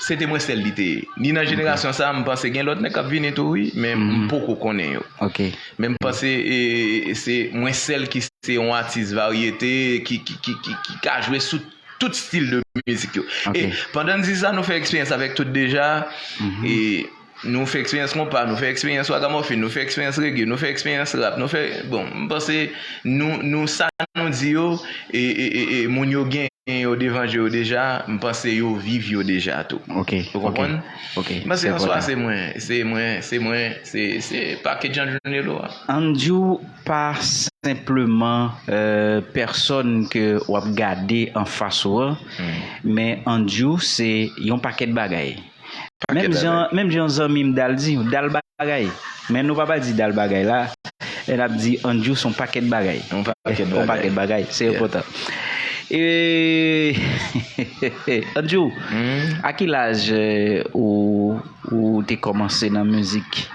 se te mwen sèl li te ye. Ni nan jenerasyon sa a, m panse gen lòt nèg k ap vini tou, wi, men m poko konnen yo. Men m panse e, se mwen sèl ki se yon atis varyete, ki, ki, ki, ki, ki ka jwe sou tout stil de mizik yo. E pandan n di sa, nou fè eksperyans avèk tout deja. E nou fè eksperyans konpa, nou fè eksperyans ragamòfin, nou fè eksperyans rege, nou fè eksperyans rap, nou fè, bon, m panse nou, nou sa nou di yo, e, e, e, e moun yo genyen yo devan je yo deja, m panse yo viv yo deja tou. Ou konprann? M panse answa se mwen, se mwen, se mwen, se, se pakèt jan jounelo a. Andrew pa senpleman, euh, pèsòn ke w ap gade anfas ou an, men Andrew se yon pakèt bagay. Menm jan, menm jan zanmi m Dal di, Dal bagay. Men nou pa pral di Dal bagay la. E n ap di Andrew se yon pakèt bagay. Yon pakèt bagay. Yon pakèt bagay. Se enpòtan. E, Andrew, a ki laj, euh, ou, ou te kòmanse nan mizik?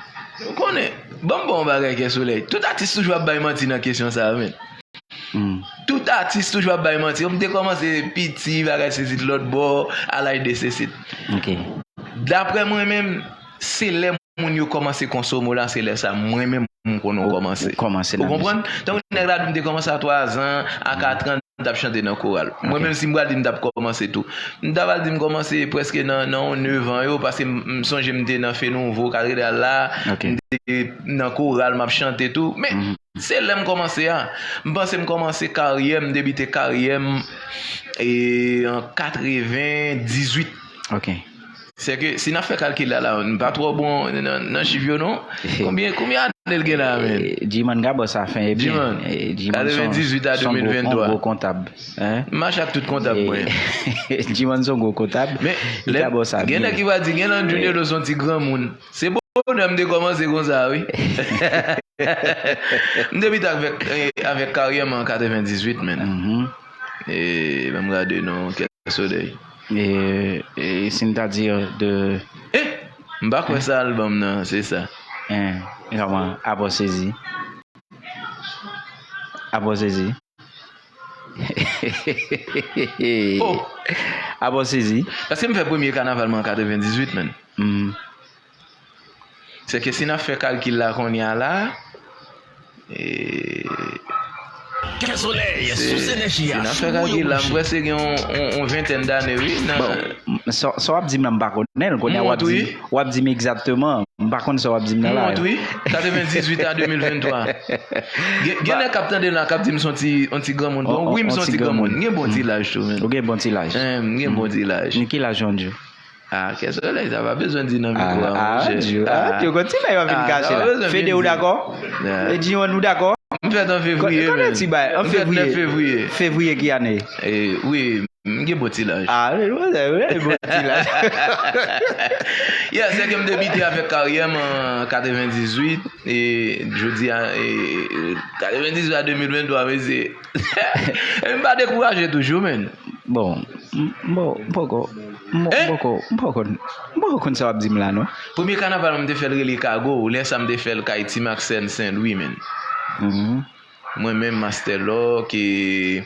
Ou konnen, ban m ba w yon bagay, Kè Solèy. Tout atis toujou ap bay manti nan kesyon sa a, men. Tout atis toujou ap bay manti. M te kòmanse piti, bagay sesi lòt bò, a laj de sesi. Daprè mwen menm, se lè moun yo kòmanse konsome w la, se lè sa mwen menm m konnen w kòmanse. Ou konprann? Tankou nèg la di m te kòmanse a twazan, a katran, m t ap chante nan koral. Mwen menm, si m pral di m t ap kòmanse tou, m ta pral di m kòmanse prèske nan, nan yon nevan yo, paske m, m sonje m te nan Fe Nouvo, Katedral la, m te nan koral, m ap chante tou. Men, se lè m kòmanse a. M panse m kòmanse karyè m, debite karyè m, e, an katrevendizuit. Se ke, si n ap fè kalkil la, la, m pa twò bon nan, nan chif yo, non. Konbyen, konbyen ane l gen la, men? G-Man ka bò sa fen, ebyen. G-Man, katrevendizuit a de mil venntwa. Gwo kontab. M mache ak tout kontab mwen. G-Man se yon gwo kontab. Men, gen nèg ki va di, gen nan Junior se yon ti granmoun. Se bonè m te kòmanse konsa, wi. M debite avèk, eh, avèk karyè m an katrevendizuit, men. E, ban m gade non, Kè Solèy. E, e si n ta di de... Eh! M pa kwè sa album nan, se sa. Kòman? Abò sezi. Abò sezi. Oh! Abò sezi. Paske m fè premye kanaval mwen an katrevendizuit, men. Se ke si n ap fè kalkil la kounye a la, e, Kè Solèy, sous enèji a, si n ap fè kalkil la, m kwè se gen yon, yon, yon ventèn dane, wi, nan... Bon, sa, sa w ap di m nan, m pa konnen l. Kounye a w ap di, w ap di m egzakteman. M pa konn sa w ap di m nan la. M wont, wi. Katrevendizuit a de mil venntwa. Gen, gen nèg k ap tande la, k ap di m se yon ti, yon ti granmoun. Bon, wi, m se yon ti granmoun. M gen bon ti laj tou, men. Ou gen bon ti laj. M gen bon ti laj. Ki laj ou, Andrew? Ah, Kè Solèy, sa pa bezwen di nan mikwo a, monchè. Ah, Andrew, ah, Andrew, gon ti bagay w ap vin kache la. Fede, ou dakò? E G-Man, ou dakò? M fèt an fevriye, men. Konnen ti bagay, an fevriye. M fèt nèf fevriye. Fevriye ki ane? E, wi, m gen bon ti laj. Ah, wi, wi, wi, bon ti laj. Yeah, se ke m debite avèk karyè m an katrevendizuit, e jodi a, e, katrevendizuit a de mil venntwa, mesye. E m pa dekouraje toujou, men. Bon, m, m, m poko, m, m poko, m poko, m poko konn sa w ap di m la, non. Premye kanaval mwen, m te fè l rele Kago, lè sa m te fè l kay Ti Maxène Sen Lwi, men. Mwen menm, Master Lock, e,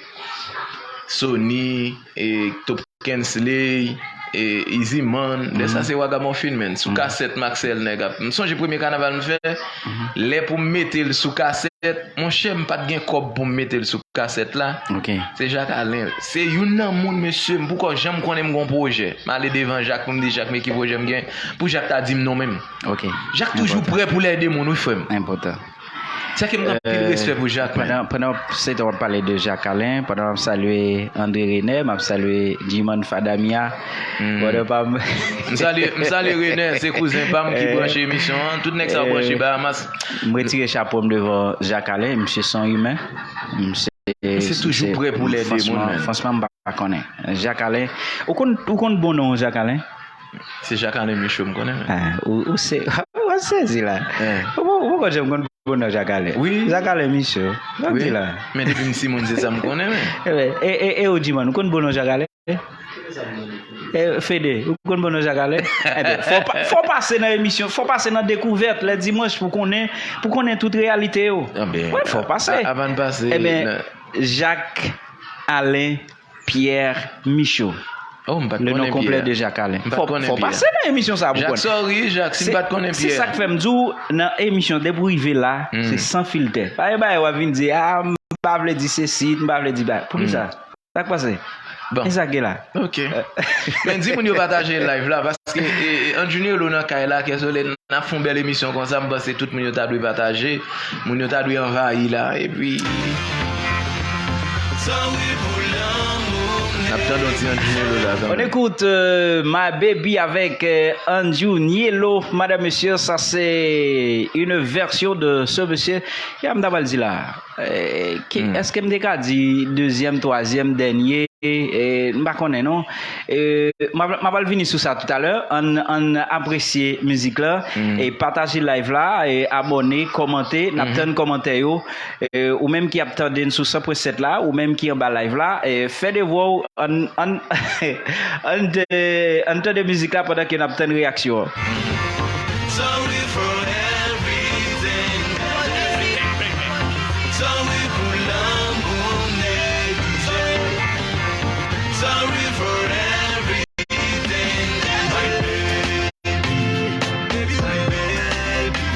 Sony, e, Top Kensley, e, Easy Man. Lè sa se Ragamuffin, men. Sou kasèt Maxèl nèg ap. M sonje premye kanaval m fè, lè pou m mete l sou kasèt, monchè, m pa t gen kòb pou m mete l sou kasèt la. Se Jacques Alain. Se youn nan moun, mesye, m poko janm konnen m gon pwojè. M ale devan Jacques pou m di, Jacques, men ki pwojè m gen, pou Jacques ta di m non menm. Jacques toujou prè pou l ede moun, wi, frè m. Enpòtan. Sa ke m gen anpil respè pou Jacques, men. Pandan, pandan se tan w ap pale de Jacques Alain, pandan m ap salye André René, m ap salye G-Man Fada Mia, brother pa m. M salye, m salye René, se kouzen pa m ki branche emisyon an. Tout nèg sa yo branche Bahamas. M retire chapo m devan Jacques Alain, misye se yon imen. Misye, misye toujou prè pou l ede moun, men. Fransman, m pa konnen. Jacques Alain, ou konn, ou konn bon non Jacques Alain? Se Jacques Alain Michaud m konnen, men. Ah, ou, ou se, ou sezi la. Ou, ou, ou poko janm konn bon non Jacques Alain. Wi. Jacques Alain Michaud. Sa w di la? Men depi m timoun, se sa m konnen, men. E, e, e, e ou, G-Man, ou konn bon non Jacques Alain? E, Fede, ou konn bon non Jacques Alain? Ebyen, fò w pa, fò w pase nan emisyon, fò w pase nan Dekouvèt lè dimanch pou konnen, pou konnen tout reyalite yo. Wi, fò w pase. Avan n pase. Ebyen, Jacques Alain Pierre Michaud. Oh, m pa t konnen Pierre. Le nom complet de Jacques Alain. M pa t konnen Pierre. Fò pase nan emisyon sa pou konnen. Jacques, sorry, Jacques, si m pa t konnen Pierre. Se sa k fè m di w, nan emisyon depi w rive la, se san filtè. Pa gen bagay w ap vin di, a, m pa vle di sesi, m pa vle di bagay. Poukisa? Sa k pase? Bon. E sa k gen la? Ok. Men di moun yo pataje live la, paske e, e, Andrew Nielo nan kay la, kè solèy, n ap fè yon bèl emisyon konsa, m panse tout moun yo ta dwe pataje, moun yo ta dwe anvayi la, epi n ap tande yon ti Andrew Nielo la kanmenm. On écoute euh, My Baby avec euh, Andrew Nielo. Madame, monsieur, ça c'est une version de ce monsieur. Ya m ta pral di la. Eh, ki, èske m te ka di dezyèm, twazyèm, dènye? Eh, m pa konnen non. Eh, m ap, m ap al vini sou sa toutalè. Ann, ann apresye mizik la. E pataje live la. E abòne, kòmante. N ap tann kòmantè yo. Eh, ou menm ki ap tande n sou san pwen sèt la, ou menm ki anba live la, eh, fè devwa w, ann, ann, ann, ann tande mizik la pandan ke n ap tann reyaksyon an. Sorry for everything. Sorry pou lanmou neglige. Sorry for everything. My baby, my baby,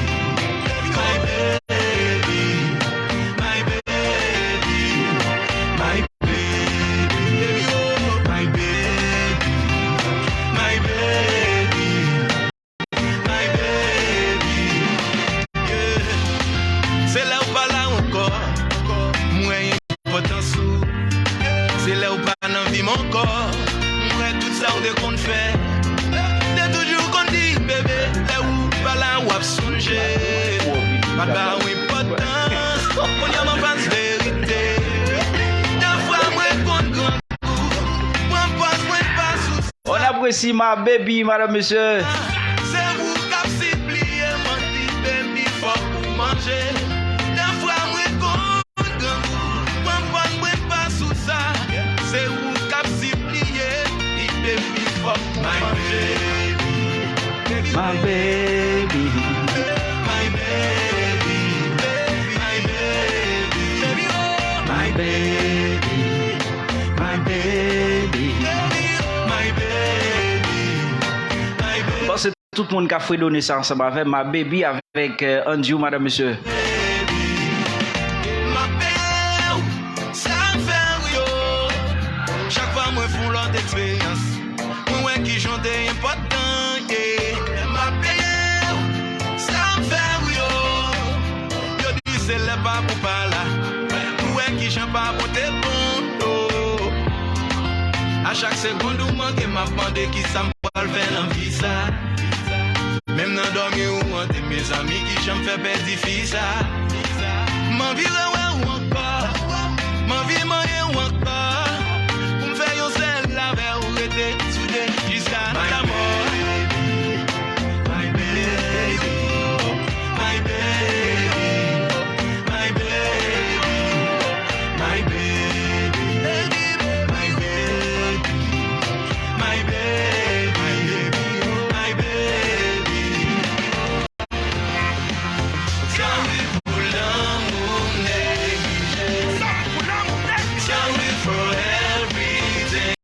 my baby, my baby, my baby, my baby, oh, my baby, my baby. My baby, yeah. Se lè w pa la ankò, m wè enpòtans ou. Se lè w pa nan vi m ankò, m wè tout sa w te konn fè. M te toujou konn di, bebe, lè ou pa la, w ap sonje. Pa t ba w enpòtans, kounye a m anfas verite. Dèfwa mwen konn grangou, pran pòz mwen pa sou On apprécie ma baby, madame, monsieur. Se ou k ap sipliye manti, baby, fòk ou manje. Dèfwa mwen konn grangou, pran pòz mwen pa sou sa. Se ou k ap sipliye, baby, fòk ou manje. My baby. My baby. My baby. My baby. My baby. My baby. Bon, se tout moun k ap fredone sa ansanm avè m, My Baby avèk euh, Andrew, madame, monsieur. M ap peye w, sa m fè w yo. Chak fwa mwen fè yon lòt eksperyans, mwen wè kijan w te enpòtan, yeah. M ap peye w, sa m fè w yo. Yo di se lè pa pou pa la, pou wè kijan pa pou te bon, oh. A chak segonn ou manke, m ap mande kisa m pral fè nan vi sa. Menm nan dòmi ou hante, mezanmi, kijan m fè pèdi fi sa. M anvi rewè w ankò, m anvi manyen w ankò, pou m fè yon sèl avè w rete soude jiska lanmò. My baby, my baby, my baby, my baby, my baby, my baby, my baby. Sorry pou lanmou neglige. Sorry for everything.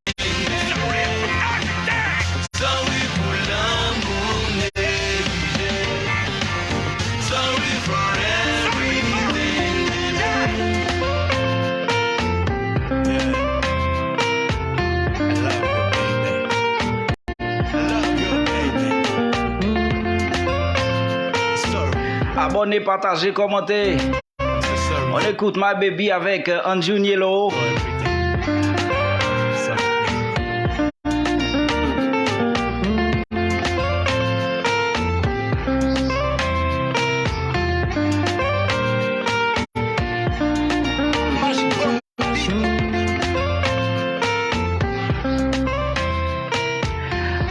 Sorry pou lanmou neglige. Sorry for everything. Yeah. I love you, baby. I love you, baby. Sorry. Abòne, pataje, kòmante. On écoute My Baby avec euh, Andrew Nielo.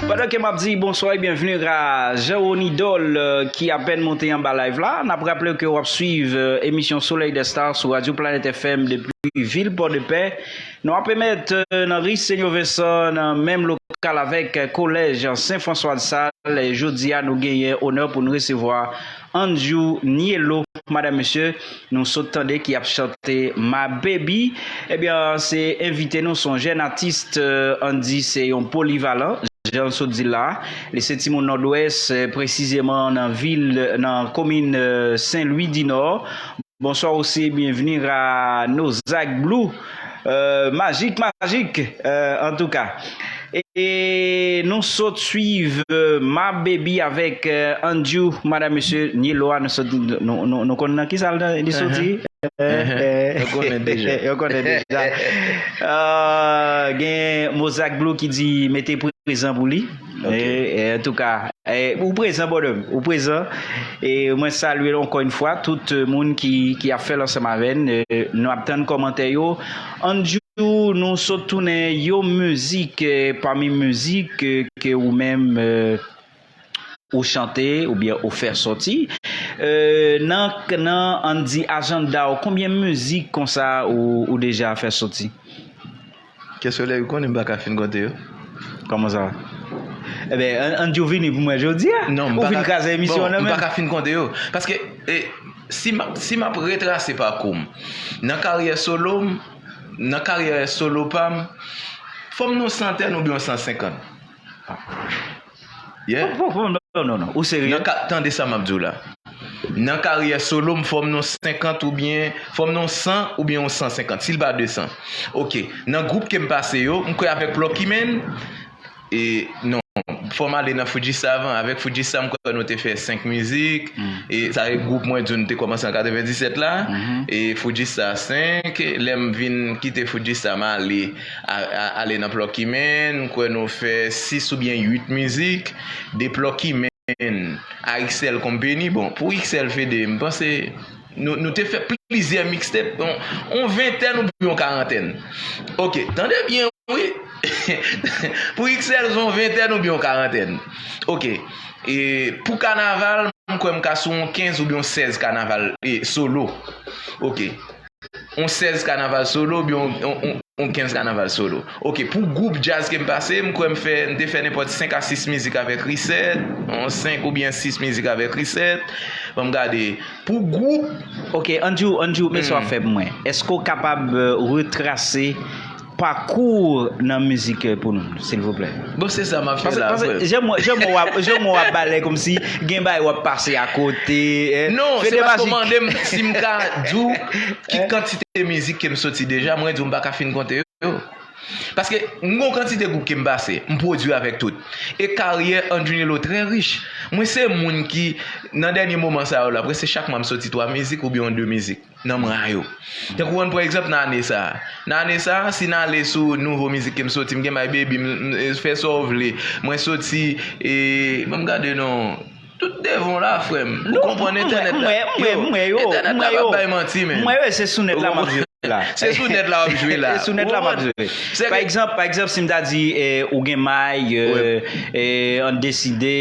Pandan ke m ap di bonswa e byenvni a Jean Rony Dol, euh, ki apèn monte anba live la, n ap raple ke w ap swiv euh, emisyon Soleil des Stars sou Radio Planète F M depi vil Pòdepè. Nou ap emèt euh, nan ri Senyo Vensan, nan menm lokal avèk euh, Kolèj Sen Franswa de Sal. Jodi a, nou genyen onè pou n resevwa Andrew Nielo. madanm, mesye, nou sot tande ki ap chante My Baby. Ebyen, se envite nou, se yon jèn atis, euh, ann di se yon polivalan, jan n sot di l la. Li se timoun Nòdwès, euh, presizeman nan vil, nan komin, euh, Sen Lwi di Nò. Bonsoir aussi, bienvenue à Nozak Blue. Euh, majik, majik, euh, antouka. E, e nou sot swiv, euh, My Baby avèk, euh, Andrew, madanm, mesye, Niloa, nou sot, nou, nou, nou konn nan ki sa l, li soti? Yo konnen deja. Yo konnen deja. Euh, gen Mozak Blue ki di mete prezan pou li. E, e, antouka, e, ou prezan, brother m, ou prezan. E mwen salye ankò yon fwa tout, euh, moun ki, ki ap fè l ansanm avè n. Euh, nou ap tann kòmantè yo. Andrew, nou sot tounen yon mizik, euh, pami mizik, euh, ke ou menm, euh, ou chante oubyen ou fè sòti. Euh, nan, nan, ann di ajanda w, konbyen mizik konsa ou, ou deja fè sòti? Kè solèy, ou konnen m pa ka fin konte yo. Kòman sa? Ebyen, ann, ann di w vini pou mwen jodi a. Non, m Ou pa vin ka, kraze emisyon bon, an nan m men. Pa ka fin konte yo. Paske, e, si m ap, si m ap retrase pakou m, nan karyè solo m, nan karyè solo pa m, fò m nan yon santèn oubyen yon san senkant. Yeah. Bon, bon, bon, non, non, non. Ou serye? Nan ka, tande sa m ap di w la. Nan karyè solo m, fò m nan senkant oubyen, fò m nan san oubyen yon san senkant, si l pa de san. Oke. Nan gwoup ke m pase yo, m kwè avèk Plucky Man, e, non, fò m ale nan Foodjista avan. Avèk Foodjista, m kwè nou te fè senk mizik. E sa e gwoup mwen di w nou te kòmanse an katrevendisèt la. E Foodjista senk, lè m vin kite Foodjista, m ale a, a, ale nan Plucky Man, m kwè nou fè sis oubyen uit mizik, de Plucky Man a X L Company. Bon, pou X L Fede, m panse nou, nou te fè plizyè mixtape, on, on ventèn oubyen on karantèn. Oke, tande byen, wi. Pou X L, se on ventèn oubyen on karantèn. Oke. E pou kanaval, m kwè m ka sou on kenz oubyen on sèz kanaval, e, solo. Oke. On sèz kanaval solo, oubyen on, on, on, on kenz kanaval solo. Oke, pou gwoup djaz ke m pase, m kwè m fè, m te fè nenpòt senk a sis mizik avèk Reset, on senk oubyen sis mizik avèk Reset. Ban m gade. Pou gwoup. Oke, Andrew, Andrew, men sa w ap fè pou mwen. Èske w kapab, euh, retrase pakou w nan mizik, euh, pou nou, silvouplè? Bon, se sa m ap fè la, frè. Paske, paske jan mwen, jan mwen w ap, jan mwen w ap pale kòmsi gen bagay w ap pase akote, eh. Non, se paske w mande m si m ka di w ki kantite mizik ke m soti deja, mwen di w m pa ka fin konte yo. Paske m gon kantite gwoup ke m pase, m pwodui avèk tout. E karyè Andrew Nelo trè rich. Mwen se moun ki, nan dènye moman sa yo la, prèske chak mwa m soti twa mizik oubyen yon de mizik nan mwa yo. Tankou w konn pran egzanp nan ane sa a. Nan ane sa a, si n ale sou nouvo mizik ke m soti, m gen My Baby, m, m, fè sa w vle. Mwen soti, e, ban m gade non. Tout devan w la, frè m. Ou konprann entènèt la. Yo, entènèt la p ap bay manti, men. M wè yo, se sou nèt la m ap jwe la. Se sou nèt la w ap jwe la. Se sou nèt la m ap jwe. Pa egzanp, pa egzanp, si m ta di, eh, ou gen May, eh, eh, Ann Deside,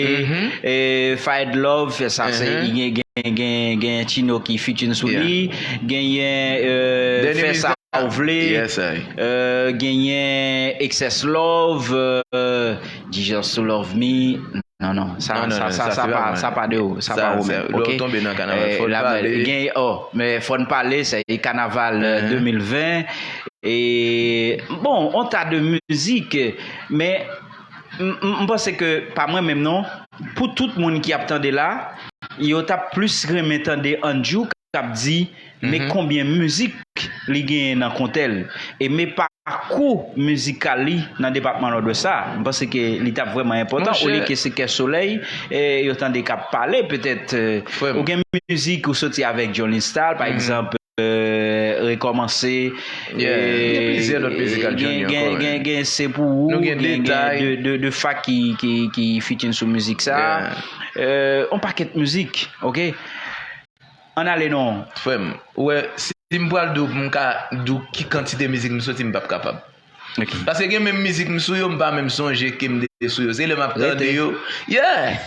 eh, Fire Love, sa se, gen, gen, gen, gen Chino ki featuring sou li, genyen, eh, Fè Sa W, eh, genyen Excess Love, eh, Jesus to Love Me. Non, non, sa, sa, sa, sa pa, sa pa de ou, sa pa ou menm, ok? Lè w tonbe nan kanaval, fò n pale. Gen, oh, men fò n pale, se kanaval, euh, de mil ven. E, bon, on ta de mizik, men m, m, m panse ke, pa mwen menm non, pou tout moun ki ap tande la, yo t ap plis renmen tande Andrew k ap di, men konbyen mizik li genyen nan kontè l, e men pakou mizikal li nan depatman Nòdwès la. M panse ke li t ap vrèman enpòtan, olye ke se Kè Solèy, e, yo tande k ap pale, petèt, e, ou gen mizik ou soti avèk Jolin Star, pa egzanp, e, Rekòmanse, e, gen plizyè lòt mizik ak Jolin ankò, gen, gen Se Pou Ou, gen, gen de, de, de Fa ki, ki, ki featuring sou mizik sa. E, on pakèt mizik, ok? Ann ale non. Frè m, ou wè, si m pral di w pou m ka di w ki kantite mizik m soti, m p ap kapab. Ok. Paske gen menm mizik m sou yo, m pa menm sonje ke m te sou yo. Se lè m ap tande yo. Yeah!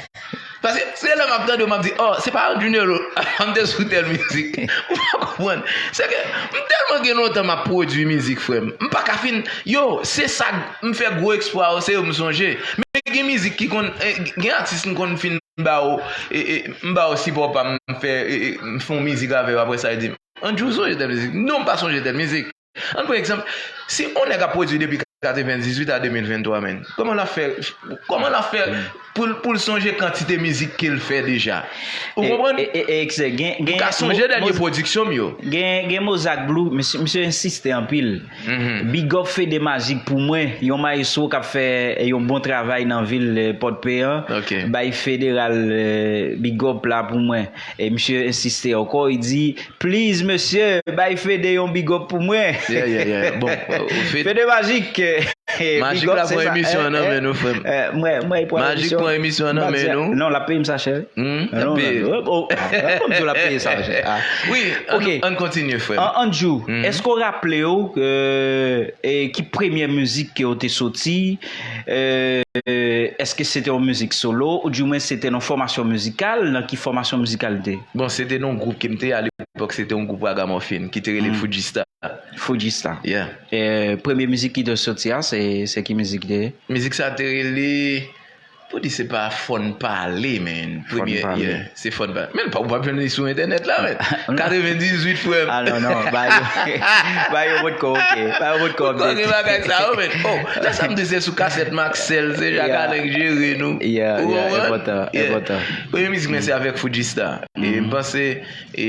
Paske se lè m ap tande yo, m ap di, oh, se pa Andrew Nelo m te sou tèl mizik. Ou pa konprann. Se ke m tèlman gen lontan m ap pwodui mizik, frè m. M pa ka fin. Yo, se sa, m fè gwo eksplwa yo, se yo m sonje. Men gen mizik ki konn, eh, gen atis m konn fin m ba w, e, e, m ba w sipò pa m, m fè, e, e, m fè yon mizik avè w, apre sa, li di m, Andjou, sonje tèl mizik. Non, m pa sonje tèl mizik. Ann pran egzanp, si yon nèg ap pwodui depi katrevendizuit a de mil venntwa, menn, kòman l ap fè, kòman l ap fè pou l, pou l sonje kantite mizik ke l fè deja? Ou konprann? E, e, e, e, gen, gen, ou ka sonje dènye pwodiksyon m yo. Gen, gen Mozak Blue, misye, misye ensiste anpil. Big up Fede Magic pou mwen, yon maestro k ap fè yon bon travay nan vil, eh, Pòdpe an. Bay Federal, eh, big up la pou mwen. E misye ensiste ankò, li di, please, mesye, bay Fede yon big up pou mwen. Yeah, yeah, yeah. Bon, euh, Fede Magic, eh, Magic la pran emisyon an nan men nou, frè m. Magic pran emisyon an nan men nou. Non, l ap peye m sa, chè. Hmm, l ap peye. Oh, oh, ah, ah, bon, l ap peye sa, chè. Ah. Wi, ann kontinye, frè m. Andjou, èske w raple w, euh, e ki premyè mizik ke w te soti? Euh, èske se te yon mizik solo, oudimwen se te nan fòmasyon mizikal? Nan ki fòmasyon mizikal li te? Bon, se te nan yon gwoup ke m te ye alepòk, se te yon gwoup Ragamòfin ki te rele Fujista. Fujista. Yeah. Eh, premye mizik ki te soti a, se, se ki mizik li te ye? Mizik sa te rele, pou di se pa Fòn Pale, men. Premye, yeah, se Fòn Pale. Men ou p ap jwenn li sou entènèt la, men. Katrevendizuit, frè m. Ah, non, non, ba yo, ba yo potko, ok. Ba yo potko, ok. Gen bagay sa yo, men. Oh, lè sa m di se sou kasèt Maxel, se Jaka nèg jere nou. Yeah, yeah, enpòtan, enpòtan. Premye mizik mwen se avèk Fujista. E m panse, e,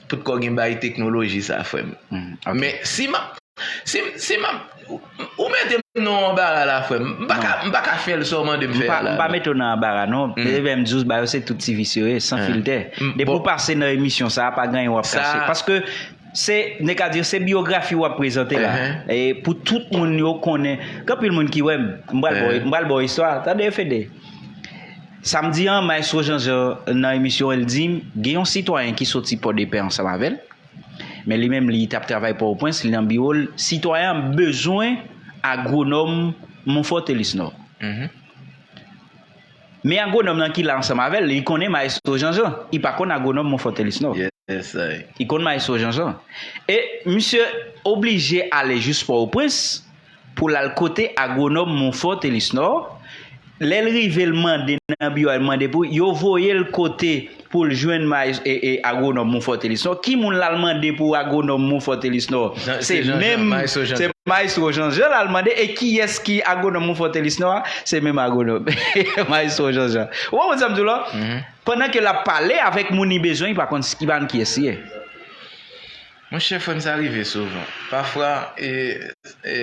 Poutko gen bay teknoloji sa, frè m. Men si m ap, si, si m ap, ou mete m nan yon anbara la, frè m. M pa ka, m pa ka fè l sa w mande m fè a la. M pa mete w nan anbara, non. Lè m di w, bagay yo se tout ti vis yo ye, san filtè. Depi w pase nan emisyon sa a, pa gen anyen w ap kache. Paske se, n ka di, se biyografi w ap prezante la. E pou tout moun yo konnen, gen anpil moun ki wè m, m pral ba w, m pral ba w istwa. Tande, Fede. Samdi an, Maestro Jean-Jean nan emisyon, l di m, gen yon sitwayen ki soti Pòdepè ansanm avè l. Men li menm, li t ap travay Pòtoprens, li nan biwo l. Sitwayen an bezwen agwonòm Monfort Elisnor. Men agwonòm nan ki la ansanm avè l, li konnen Maestro Jean-Jean. Li pa konn agwonòm Monfort Elisnor. Li konn Maestro Jean-Jean. E misye oblije ale jis Pòtoprens pou l al kote agwonòm Monfort Elisnor. Lè l rive, l mande nan biwo a, l mande pou, yo voye l kote pou l jwenn may-, e, e, agwonòm Monfort Elisnor. Ki moun l al mande pou agwonòm Monfort Elisnor? Se menm, se Maestro Jean-Jean l al mande. E kiyès ki agwonòm Monfort Elisnor a? Se menm agwonòm Maestro Jean-Jean. Ou konprann sa m di w la? Pandan ke l ap pale avèk moun li bezwen, li pa konn, li pa konn kiyès li ye. Monchè, frè m, sa rive souvan. Pafwa, e, e,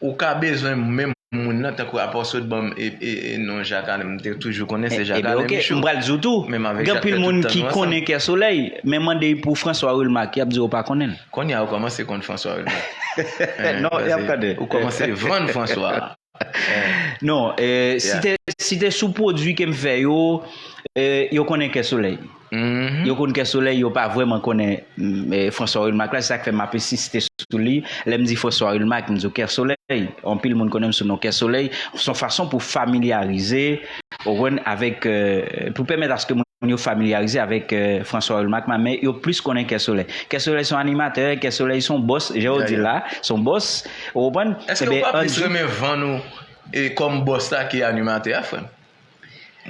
ou ka bezwen menm moun nan, tankou apa w sot ban m, e, e, e, non Jacques Alain, m te toujou konnen se Jacques Alain Michaud. M pral di w tou, gen anpil moun ki konnen Kè Solèy, men mande pou François Wilmark, y ap di w pa konnen l. Kounye a, ou kòmanse konn François Wilmark. Non, y ap tande. Ou kòmanse vann François. Non, eh, si te, si te sou pwodui ke m fè yo, eh, yo konnen Kè Solèy. Yo konn Kè Solèy, yo pa vrèman konnen, mm, eh, François Wilmark la, se sa k fè m ap ensiste sou li. Lè m di François Wilmark, m di w Kè Solèy. Anpil moun konnen m sou non Kè Solèy. Se yon fason pou familyarize, ou konprann, avèk, eh, pou pèmèt aske moun yo familyarize avèk, eh, François Wilmark, men yo plis konnen Kè Solèy. Kè Solèy se yon animatè, Kè Solèy se yon bòs, jan yo di la, se yon bòs, ou konprann? Èske ou pa plis renmen vann ou, e, kòm bòs la ke animatè a, frè m?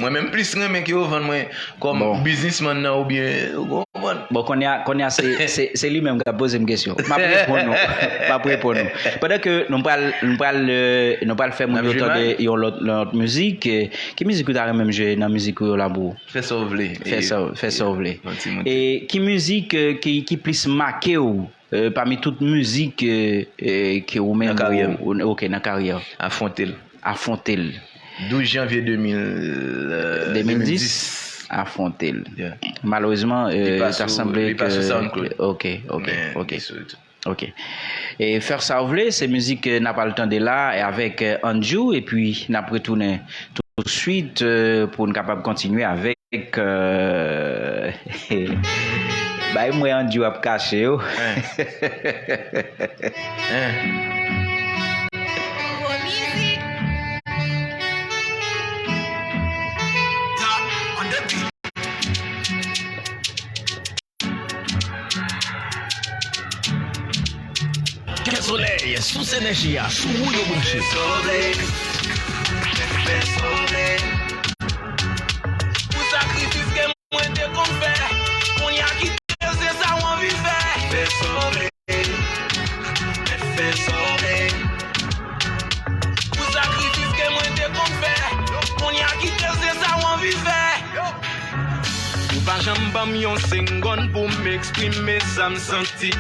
Mwen menm plis renmen ke yo vann mwen kòm biznismann nan oubyen, ou konprann? Bon, kounye a, kounye a se, se, se li menm k ap poze m kesyon. M ap reponn ou. M ap reponn ou. Pandan ke nou pral, nou pral, euh, nou pral fè moun yo tande yon lòt, lòt mizik, euh, ki mizik ou ta renmen m jwe nan mizik ou yo la pou ou? Fè sa w vle. Fè sa, fè sa w vle. E ki mizik, euh, ki, ki plis make w, euh, pami tout mizik, euh, euh, ke ou menm ou, ok, nan karyè w? Afwonte l. Afwonte l. Douz janvye de mil, euh, de mil dis, Afwonte l. Malerezman, euh, ta sanble ke, ok, ok, ok. Ok. E Fè sa w vle, se mizik, euh, n ap al tande la, e avèk, euh, Andjou, epi n ap retounen touswit, euh, pou n kapab kontinye avèk, euh, bay mwen Andjou ap kache yo. Kè Solèy, sous enèji a, sou ou yo branche. janm ban m yon sengonn pou m eksprime sa m santi.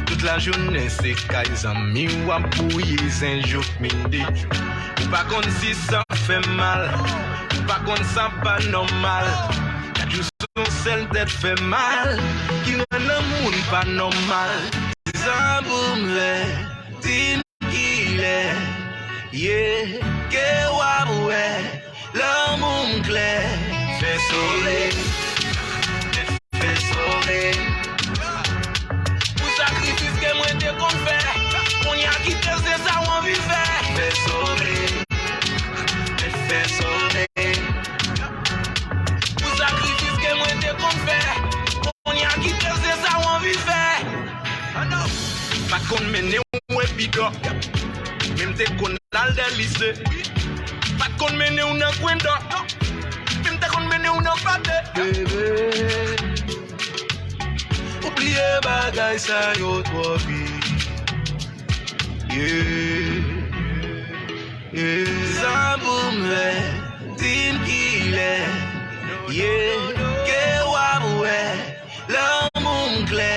Tout lajounen se kay zanmi w ap bouyi zen jouk midi. Ou pa konn si sa fè mal, ou pa konn sa pa nòmal. Chak jou se yon sèl tèt fè mal ki rann yon moun pa nòmal. Di sa pou m fè, di m kilè, ye, ke w ap wè lanmou m klè. Fè solèy, fè solèy. Pou sakrifis ke mwen te konn fè, kounye a kite se sa w anvi fè. Fè solèy, fè solèy. Pou sakrifis ke mwen te konn fè, kounye a kite se sa w anvi fè. Pa t konn mennen w epidò, men m te konn al dè lise. Pa t konn mennen w nan gwendò, men m te konn mennen w nan pate. Bebe, ou bliye bagay sa yo twò vit. Yeah. Yeah. Sa pou m fè, di m kilè, ye, ke w ap wè lanmou m klè.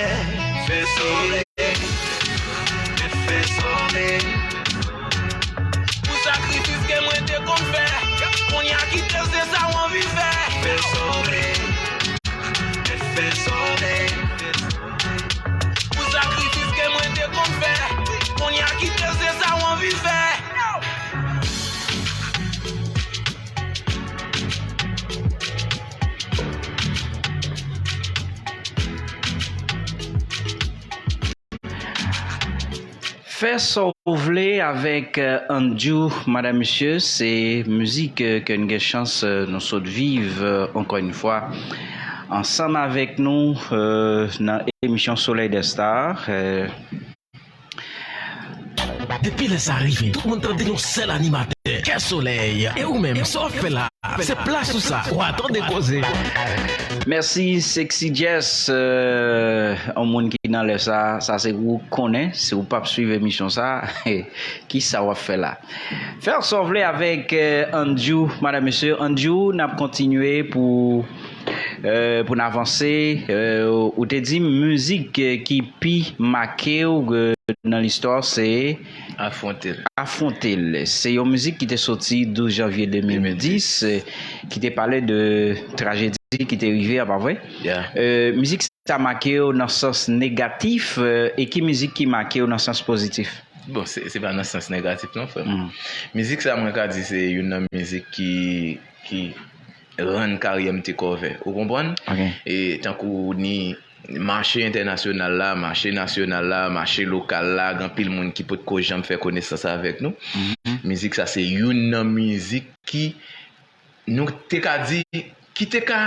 Fè solèy, fè solèy. Pou sakrifis ke mwen te konn fè, kounye a kite se sa w anvi fè. Fè solèy, fè solèy. Pou sakrifis ke mwen te konn fè, kounye a kite se sa w anvi fè. Fè sa w vle avèk, euh, Andjou, madam, mesye, se mizik, euh, ke n gen chans, euh, nou sot viv, euh, ankò yon fwa, ansanm avèk nou, euh, nan emisyon Soleil des Stars, euh, Depi lè sa rive, tout moun tande yon sèl animatè, Kè Solèy. E ou menm, sa w ap fè la? Se plas ou sa, w a tande koze. Mèsi, Sexy Jess, euh, yon moun ki nan lè sa, sa se ou konnen, si w p ap swiv emisyon sa, ki sa w ap fè la? Fè sa w vle avèk, euh, Andjou, madam, mesye, Andjou, n ap kontinye pou, euh, pou n avanse. Euh, ou te di mizik, euh, ki pi make w, euh, nan listwa se Afwonte l. Afwonte l. Se yon mizik ki te soti douz janvye de mil dis, de mil dis, eh, ki te pale de trajedi ki te rive a, pa vre? Yeah. Eh, mizik sa make w nan sans negatif, eh, e ki mizik ki make w nan sans pozitif? Bon, se, se pa nan sans negatif non, frè m. Mm. Mizik sa, mwen ka di se youn nan mizik ki, ki rann karyè m te kòve. Ou konprann? Ok. E tankou ni mache entènasyonal la, mache nasyonal la, mache lokal la, gen anpil moun ki potko janm fè konesans avèk nou. Mhm. Mizik sa se youn nan mizik ki nou te ka di, ki te ka,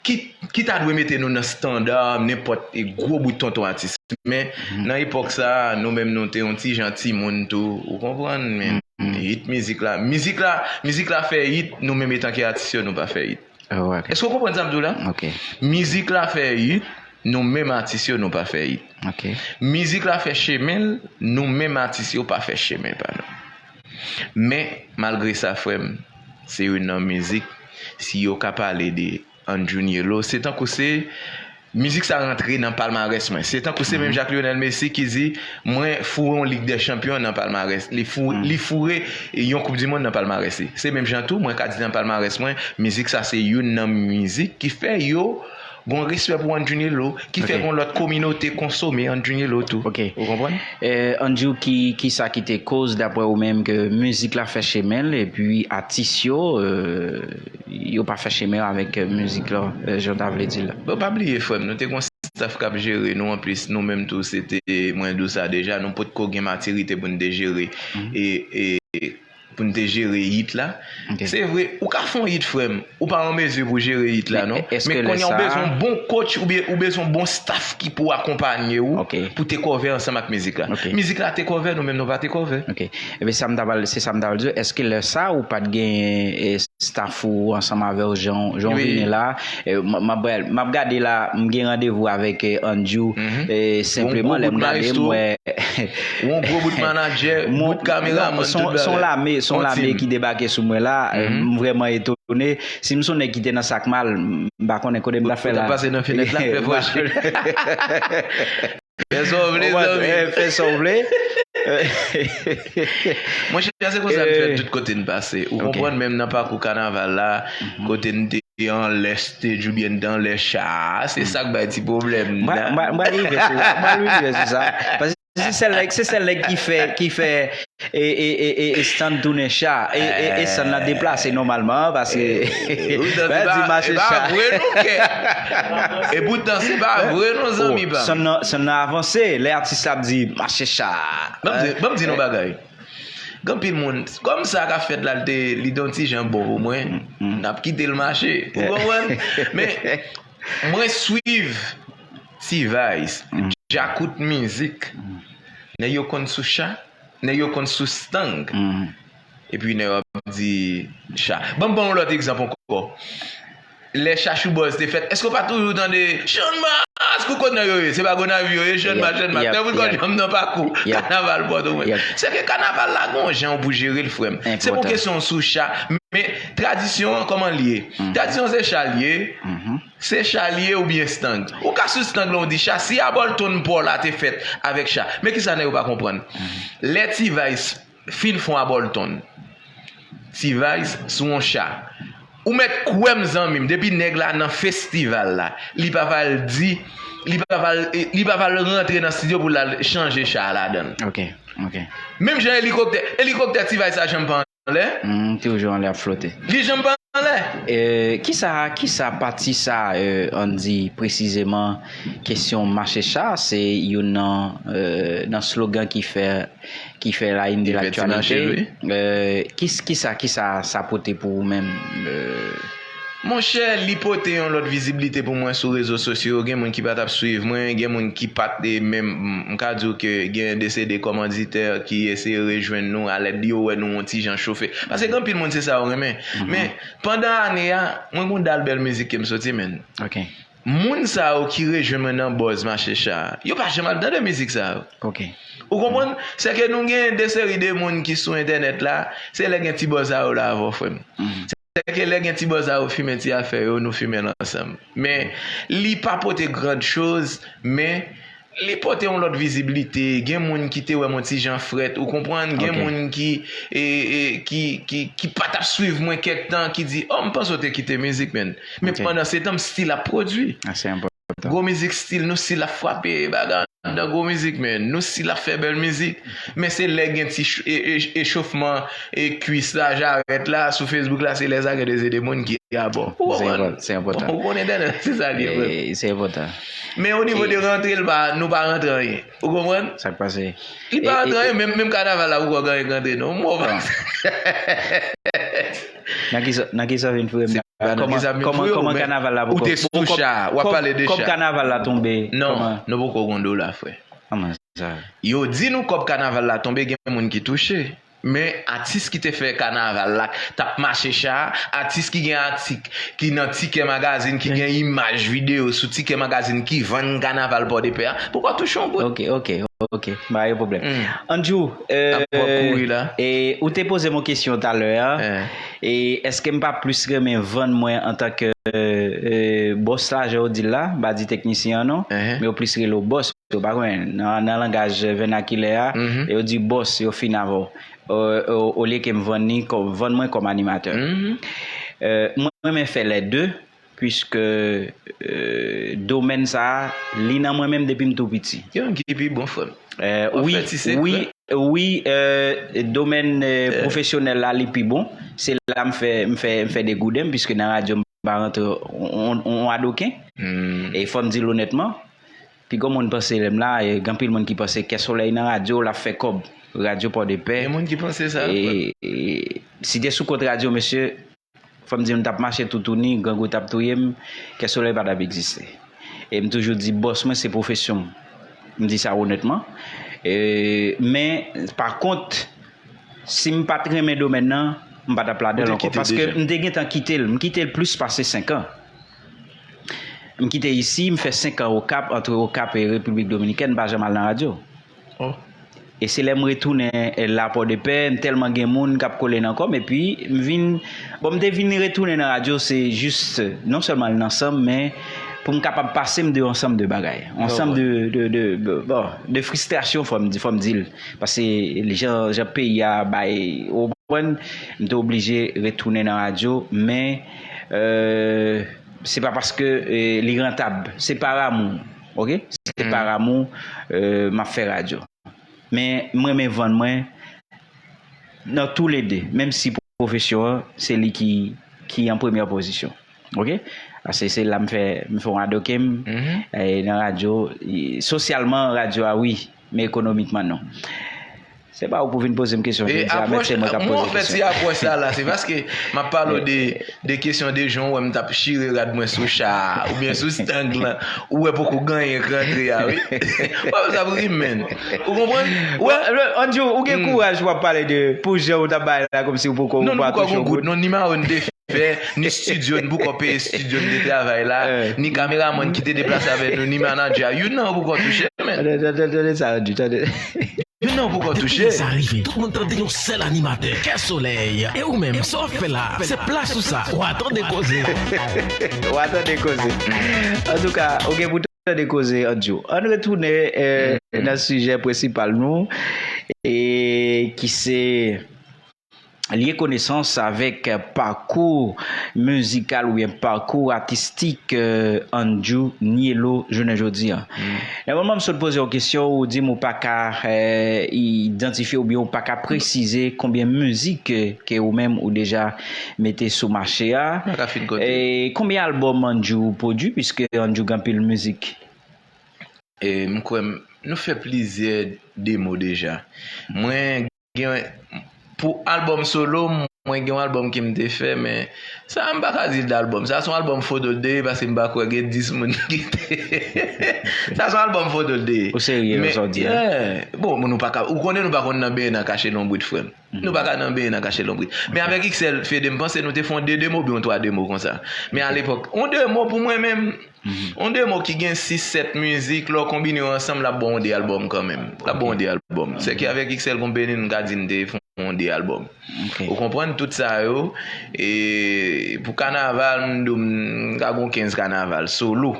ki, ki ta dwe mete nou nan estanda nenpòt e gwo bout tonton atis. Men, mhm, nan epòk sa, nou menm nou te yon ti jan timoun tou, ou konprann? Men, mhm, hit mizik la, mizik la, mizik la fè hit, nou menm etanke atis yo, nou pa fè hit. Oh, ok. Èske w konprann sa m di w la? Ok. Mizik la fè hit, nou menm atis yo, nou pa fè hit. Ok. Mizik la fè chemen l, nou menm atis yo pa fè chemen pa nou. Men, malgre sa, frè m, se youn nan mizik, si yo ka pale de Andrew Nielo, se tankou se mizik sa rantre nan palmarès mwen. Se tankou se menm Jack Lionel Messi ki di, mwen foure yon Lig dè Chanpyon nan palmarès. Li fou-, li foure yon Koup di Mond nan palmarès li. Se menm jan tou, mwen ka di nan palmarès mwen, mizik sa se youn nan mizik ki fè yo gon respè pou Andrew Nielo, ki fè gon lòt kominote konsome Andrew Nielo tou. Ok. Ou konprann? Eh, Andrew, ki, ki sa ki te koz, daprè ou menm, ke mizik la fè chemen l, epi atis yo, eh, yo pa fè chemen avèk, eh, mizik la, eh, jan w ta vle di l la? Bon, pa bliye, frè m, nou te gon staff k ap jere nou, anplis, nou menm tou, se te, mwen di w sa deja, nou potko gen matirite pou n te jere, e, e, pou n te jere hit la. Ok. Se vre, ou ka fè yon hit, frè m, ou pa an mezi pou jere hit la, non? Men kounye a, ou bezwen yon bon coach, oubyen ou bezwen yon bon staff ki pou akonpanye w, ok, pou te kòve ansanm ak mizik la. Ok. Mizik la te kòve, nou menm nou pa te kòve. Ok. Ebyen, sa m ta pral, se sa m ta pral di w, èske lè sa ou pa t gen, eh, staff ou ansanm avè w jan jan w vini la. M ap gade la, m gen randevou avèk Andjou. Senpleman lè m gade m wè yon gwo bout manadjè, bout kameramann, tout bagay. Son lame, son lame ki debake sou mwen la. M vrèman etone. Si m son nèg ki te nan sak mal, m pa konnen kote m ta fè la. Pase nan fenèt la, fè fwachi. Fè sa w vle, zanmi. Fè sa w vle. Mwen chè se konsa m fè tout kote m pase. Ou konprann, menm nan pakou kanaval la, kote m te anlè stage oubyen m te anlè cha a, se sa k bay ti pwoblèm nan. M pral rive sou sa. Paske se sèl nèg, se sèl nèg ki fè, ki fè e, e, e, e, e stand tounen cha. E, e, e stand lan deplase nòmalman, paske. E poutan se pa vre non, kè. E poutan se pa vre non, zanmi pa m. Stand nan, stand nan avanse, lè atis la ap di mache cha. Ban m di, ban m di nou bagay. Gen anpil moun, kòm sa k ap fèt la, li te, li te yon ti jan bon pou mwen. N ap kite l mache. Ou konprann? Men, mwen swiv T-Vice, Djakout Mizik. Nèg yo konn sou cha, nèg yo konn sou stang. Epi nèg yo ap di cha. Ban m ba w yon lòt egzanp ankò. Lè Chachou Buzz te fèt, èske w pa toujou tande Chanmas, kou kot nèg yo ye? Se pa Gonayiv yo ye, Chanmas, Chanmas. Nèg yo kòd janm nan pakou kanaval Pòtoprens. Se ke kanaval la gen yon jan ou pou jere l, frè m. Se pou kesyon sou cha. Men tradisyon an, kòman l ye? Tradisyon se cha l ye. Se cha l ye oubyen stang. Ou ka sou stang lan, ou di cha. Si Abòltonn pa w la te fèt avèk cha, men kisa nèg yo pa konprann? Lè T-Vice fin fè yon Abòltonn, T-Vice sou yon cha. Ou mèt kwè m, zanmi m, depi nèg la nan festival la, li pa va l di, li pa va l, li pa va l rantre nan estidyo pou l al chanje cha a ladan l. Ok, ok. Menm jan elikoptè, elikoptè T-Vice la janm pa anlè. Toujou anlè ap flote. Li janm pa anlè. Kisa, kisa pati sa a, Andy, presizeman, kesyon mache cha, se youn nan, nan slogan ki fè, ki fè la une de l'actualité. Kisa, kisa sa pote pou ou menm? Monchè, li pote yon lòt vizibilite pou mwen sou rezo sosyo yo. Gen moun ki pa t ap swiv mwen, gen moun ki pa t menm, m ka di w ke gen de se de kòmanditè ki eseye rejwenn nou, alèd yo wè nou yon ti jan chofe. Paske gen anpil moun se sa yo renmen. Men, pandan ane a, mwen gen yon dal bèl mizik ke m soti, menn. Moun sa yo ki rejwenn mwen nan buzz mache cha a, yo pa janm al tande mizik sa yo. Ou konprann? Se ke nou gen de seri de moun ki sou entènèt la, se lè gen ti buzz sa yo la avè w, frè m. Se ke lè gen ti buzz sa yo fimen ti afè yo, nou fimen l ansanm. Men, li pa pote grand chose, men li pote yon lòt vizibilite. Gen moun ki te wè m yon ti jan frèt, ou konprann? Gen moun ki, e, e, ki, ki, ki pa t ap swiv mwen kèk tan, ki di, o, m panse w te kite mizik, menn. Men pandan se tan, m still ap pwodui. Gwo mizik still, nou still ap frape bagay anndan gwo mizik, men nou still ap fè bèl mizik. Men se lè gen ti echofman e kwis la, jarèt la, sou Facebook la, se lè sa gen de se de moun ki abò. Ou konprann? Ou konnen entènèt se sa li ye, frè m. Se enpòtan. Men o nivo de rantre, l pa, nou pa rantre anyen. Ou konprann? Sa k pase? Li pa rantre anyen, menm, menm kanaval la poko gen anyen k rantre non. M wè w pa. Nan kisa, nan kisa vin fre m? Kòman kanaval la poko, ou te sou cha, w ap pale de cha. Kòb kanaval la tonbe? Non, nou poko gen dola, frè. Kòman sa? Yo di nou kòb kanaval la tonbe, gen moun ki touche. Men atis ki te fè kanaval la, t ap mache cha, atis ki gen atik, ki nan Tikè Magazine, ki gen imaj videyo sou Tikè Magazine, ki vann kanaval Pòdepè a, poko touche yon goud. Ok, ok, ok, pa gen pwoblèm. Andjou, e, ou te poze m yon kesyon talè a, e èske m pa plis renmen vann mwen antanke, e, bòs la, jan yo di l la, m pa di teknisyen an non, men yo plis rele w bòs. Ou pa konnen, nan, nan langaj vènakilè a, yo di bòs, yo fin avè w. Olye ke m vann li, vann mwen kòm animatè. Mwen renmen fè lè de, piske domèn sa a, li nan mwen menm depi m tou piti. Gen youn ki pi bon, frè m. Wi, wi, wi, domèn pwofesyonèl la, li pi bon. Se la m fè, m fè, m fè degouden m, piske nan radyo m pa rantre yon, yon, yon adoken. E fò m di l onètman, Pi gwo moun panse lè m la, e, gen anpil moun ki panse Kè Solèy nan radyo, l ap fè kòb. Radyo Pòdepè. Gen moun ki panse sa. E, e, si te sou kont radyo, mesye, fò m di nou t ap mache toutouni, grangou t ap touye m, Kè Solèy pa t ap egziste. E m toujou di bòs mwen se pwofesyon m. M di sa onètman. E, men, pa kont, si m pa t renmen domèn nan, m pa t ap ladan l ankò. Paske m te gentan kite l. M kite l plis pase senk an. M kite isi, m fè senk an Okap, antre Okap e Repiblik Dominikèn, m pa janm al nan radyo. E se lè m retounen, eh, la Pòdepè, m tèlman gen moun k ap kole nan kò m, epi m vin, bon, m te vin retounen nan radyo, se jis, non sèlman al nan sanm, men pou m kapab pase m de yon ansanm de bagay. Yon ansanm de, de, de, de, bon, de fristrasyon, fò m di, fò m di l. Paske jan, jan peyi a bay, ou konprann, m te oblije retounen nan radyo, men, euh, se pa paske, eh, li rantab. Se par amou, oke? Se par amou, euh, m ap fè radyo. Men m renmen vann mwen nan toulede, menm si pwofesyon an, se li ki, ki an premyè pozisyon. Oke? Paske se la m fè, m fè yon adoke m, eh, nan radyo, eh, sosyalman, radyo a, wi, men ekonomikman, non. Se pa ou pou vin poze m kesyon jodi a, men se mwen k ap poze kesyon. Mwen fè ti apwòch sa la, se paske m ap pale w de, de kesyon de jan w wè m t ap chire rad mwen sou cha a, oubyen sou stang lan, ou wè poko gen anyen k rantre a, wi. W ap ri, men. Ou konprann? Ou wè? Andrew, ou gen kouraj pou w ap pale de, pou jan w t ap bay la, kòmsi ou poko, ou pa touche yon goud. Non, nou poko gon goud, non, ni mayo n te fè, ni estidyo, n poko peye estidyo n te travay la, ni kameramann ki te deplase avèk nou, ni manadjè a. Youn nan yo poko touche, men. Tande, tande, tande sa, Andrew, tande. Youn nan yo poko touche. Depi sa rive, tout moun tande yon sèl animatè, Kè Solèy. E ou menm, sa w ap fè la, se plas ou sa. W a tande koze. W a tande koze. Antouka, ou gen pou tande koze, Andrew. Ann retounen, eh, nan sijè prensipal nou, e ki se lye konesans avèk pakou mizikal oubyen pakou atistik, eh, Andrew Nielo jounen jodi a. Nòmalman, m sot poze yon kesyon, ou di m ou pa ka, eh, idantifye oubyen ou pa ka presize konbyen mizik, eh, ke ou menm ou deja mete sou mache a. M pa ka fin konte. E konbyen albòm Andrew pwodui, piske Andrew gen anpil mizik? E m kwè m, nou fè plizyè demo deja. Mwen gen, pou albòm solo, mwen gen yon albòm ke m te fè, men sa a m pa ka di l de albòm. Sa a se yon albòm foto l te ye, paske m pa kwè gen dis moun ki te. Sa a se yon albòm foto l te ye. Ou serye nan sa w di a? Yeah. Bon, nou pa ka, ou konnen nou pa konn nan benyen nan kache lonbrit, frè m. Nou pa ka nan benyen nan kache lonbrit. Men avèk X L, Fede, m panse nou te fè yon de demo oubyen yon twa demo konsa. Men alepòk, yon demo pou mwen menm, yon demo ki gen sis, sèt mizik, lè w konbine yo ansanm, l ap ba w yon de albòm kanmenm. L ap ba w yon de albòm. Sèke avèk X L Company, nou ka di n te fè yon de albòm. Ou konprann tout sa yo, e pou kanaval, m di w, m ka gen kenz kanaval solo.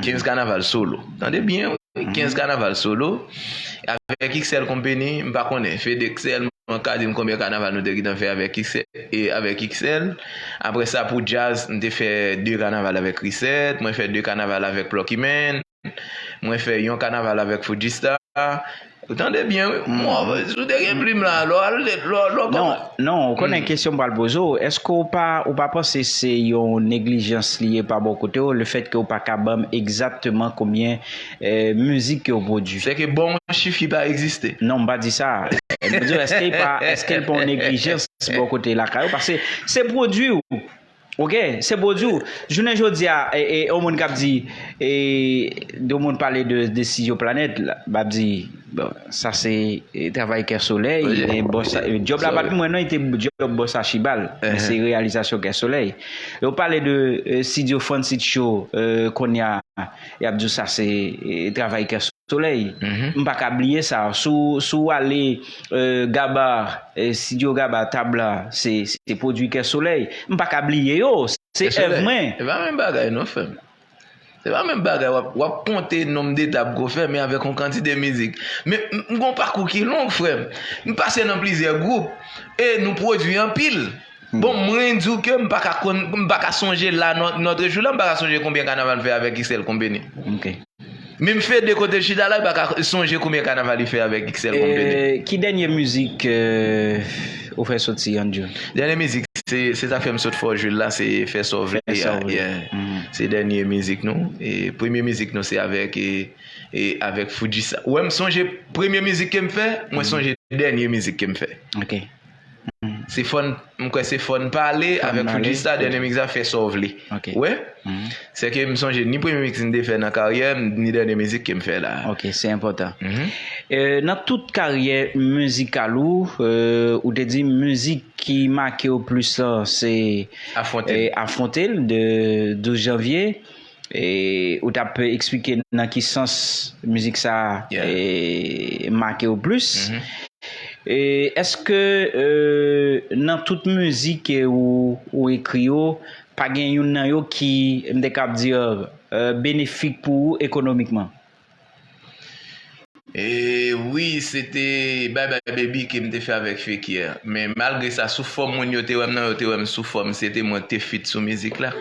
Kenz kanaval solo. Tande byen, wi. Kenz kanaval solo. Avèk X L Company, m pa konnen. Fede X L, mwen ka di m konbyen kanaval nou te gentan fè avèk X L, e avèk X L. Apre sa, pou djaz, m te fè de kanaval avèk Reset, mwen fè de kanaval avèk Plucky Man, mwen fè yon kanaval avèk Foodie Star. Ou tande byen, wi. Bon, si w te gen plim la, lè w al, lè w, lè w... Non, non, ou konnen kesyon m pral poze w, èske w pa, ou pa panse se yon neglijans li ye pa bò kote w, lefètke w pa ka ban m egzakteman konbyen, eh, mizik ke w pwodui? Sèke ba w yon chif ki pa egziste. Non, m pa di sa. M di w, èske l pa, èske l pa yon neglijans bò kote lakay ou? Paske se pwodui w. Oke, se pwodui w. Jounen jodi a, e, e, yon moun k ap di, e, de moun pale de, de Studio Planet, la, m ap di, bon, sa se, e, travay Kè Solèy, e, bòs, e, djòb la pa t mwen non, li te djòb bòs Achibal, men se reyalizasyon Kè Solèy. Lè w pale de, e, Studio Francis Show, e, kounye a, y ap di w sa se, e, travay Kè Solèy. M pa ka bliye sa. Si w, si w ale, e, Gaba, e, Studio Gaba, tab la, se, se pwodui Kè Solèy. M pa ka bliye yo. Se èv mwen. E pa menm bagay non, frè m. Se pa menm bagay, w ap, w ap konte nonb de tab ke w fè, men avèk yon kantite mizik. Men m, m gen yon pakou ki long, frè m. M pase nan plizyè gwoup, e nou pwodui anpil. Bon, mwen di w ke m pa ka konn, m pa ka sonje la, nò-, nòtre jou la, m pa ka sonje konbyen kanaval m fè avèk X L Company. Men m Fede kote l chita la, li pa ka sonje konbyen kanaval li fè avèk X L Company. E, ki dènye mizik, e, ou fè soti, Andrew? Dènye mizik, se, se sa k fè m sot Fò Jil la, se Fè Sa W Vle a. Yeah. Se dènye mizik nou. E premye mizik nou, se avèk, e, e avèk Foodie Star. Ou wè, m sonje premye mizik ke m fè, mwen sonje dènye mizik ke m fè. Ok. Se fò n, m kwè se fò n pale avèk Future Star, dènye mix la, fè sa w vle. Ok. Wè? Se ke m sonje ni premye mix m te fè nan karyè m, ni dènye mizik ke m fè la. Ok, se enpòtan. Euh, nan tout karyè mizikal ou, euh, ou te di mizik ki make w plis lan, se Afwonte l. Eh, Afwonte l de douz janvye. E ou t ap eksplike nan ki sans mizik sa a, eh, make w plis. E èske, euh, nan tout mizik ke ou, ou ekri yo, pa gen youn nan yo ki, m te kab di, euh, benefik pou ou ekonomikman? E wi, se te Bye Bye Baby ke m te fè avèk Fekir. Men malgre sa, sou fòm moun yo te wè m nan, yo te wè m sou fòm, se te mwen ki te feat sou mizik la.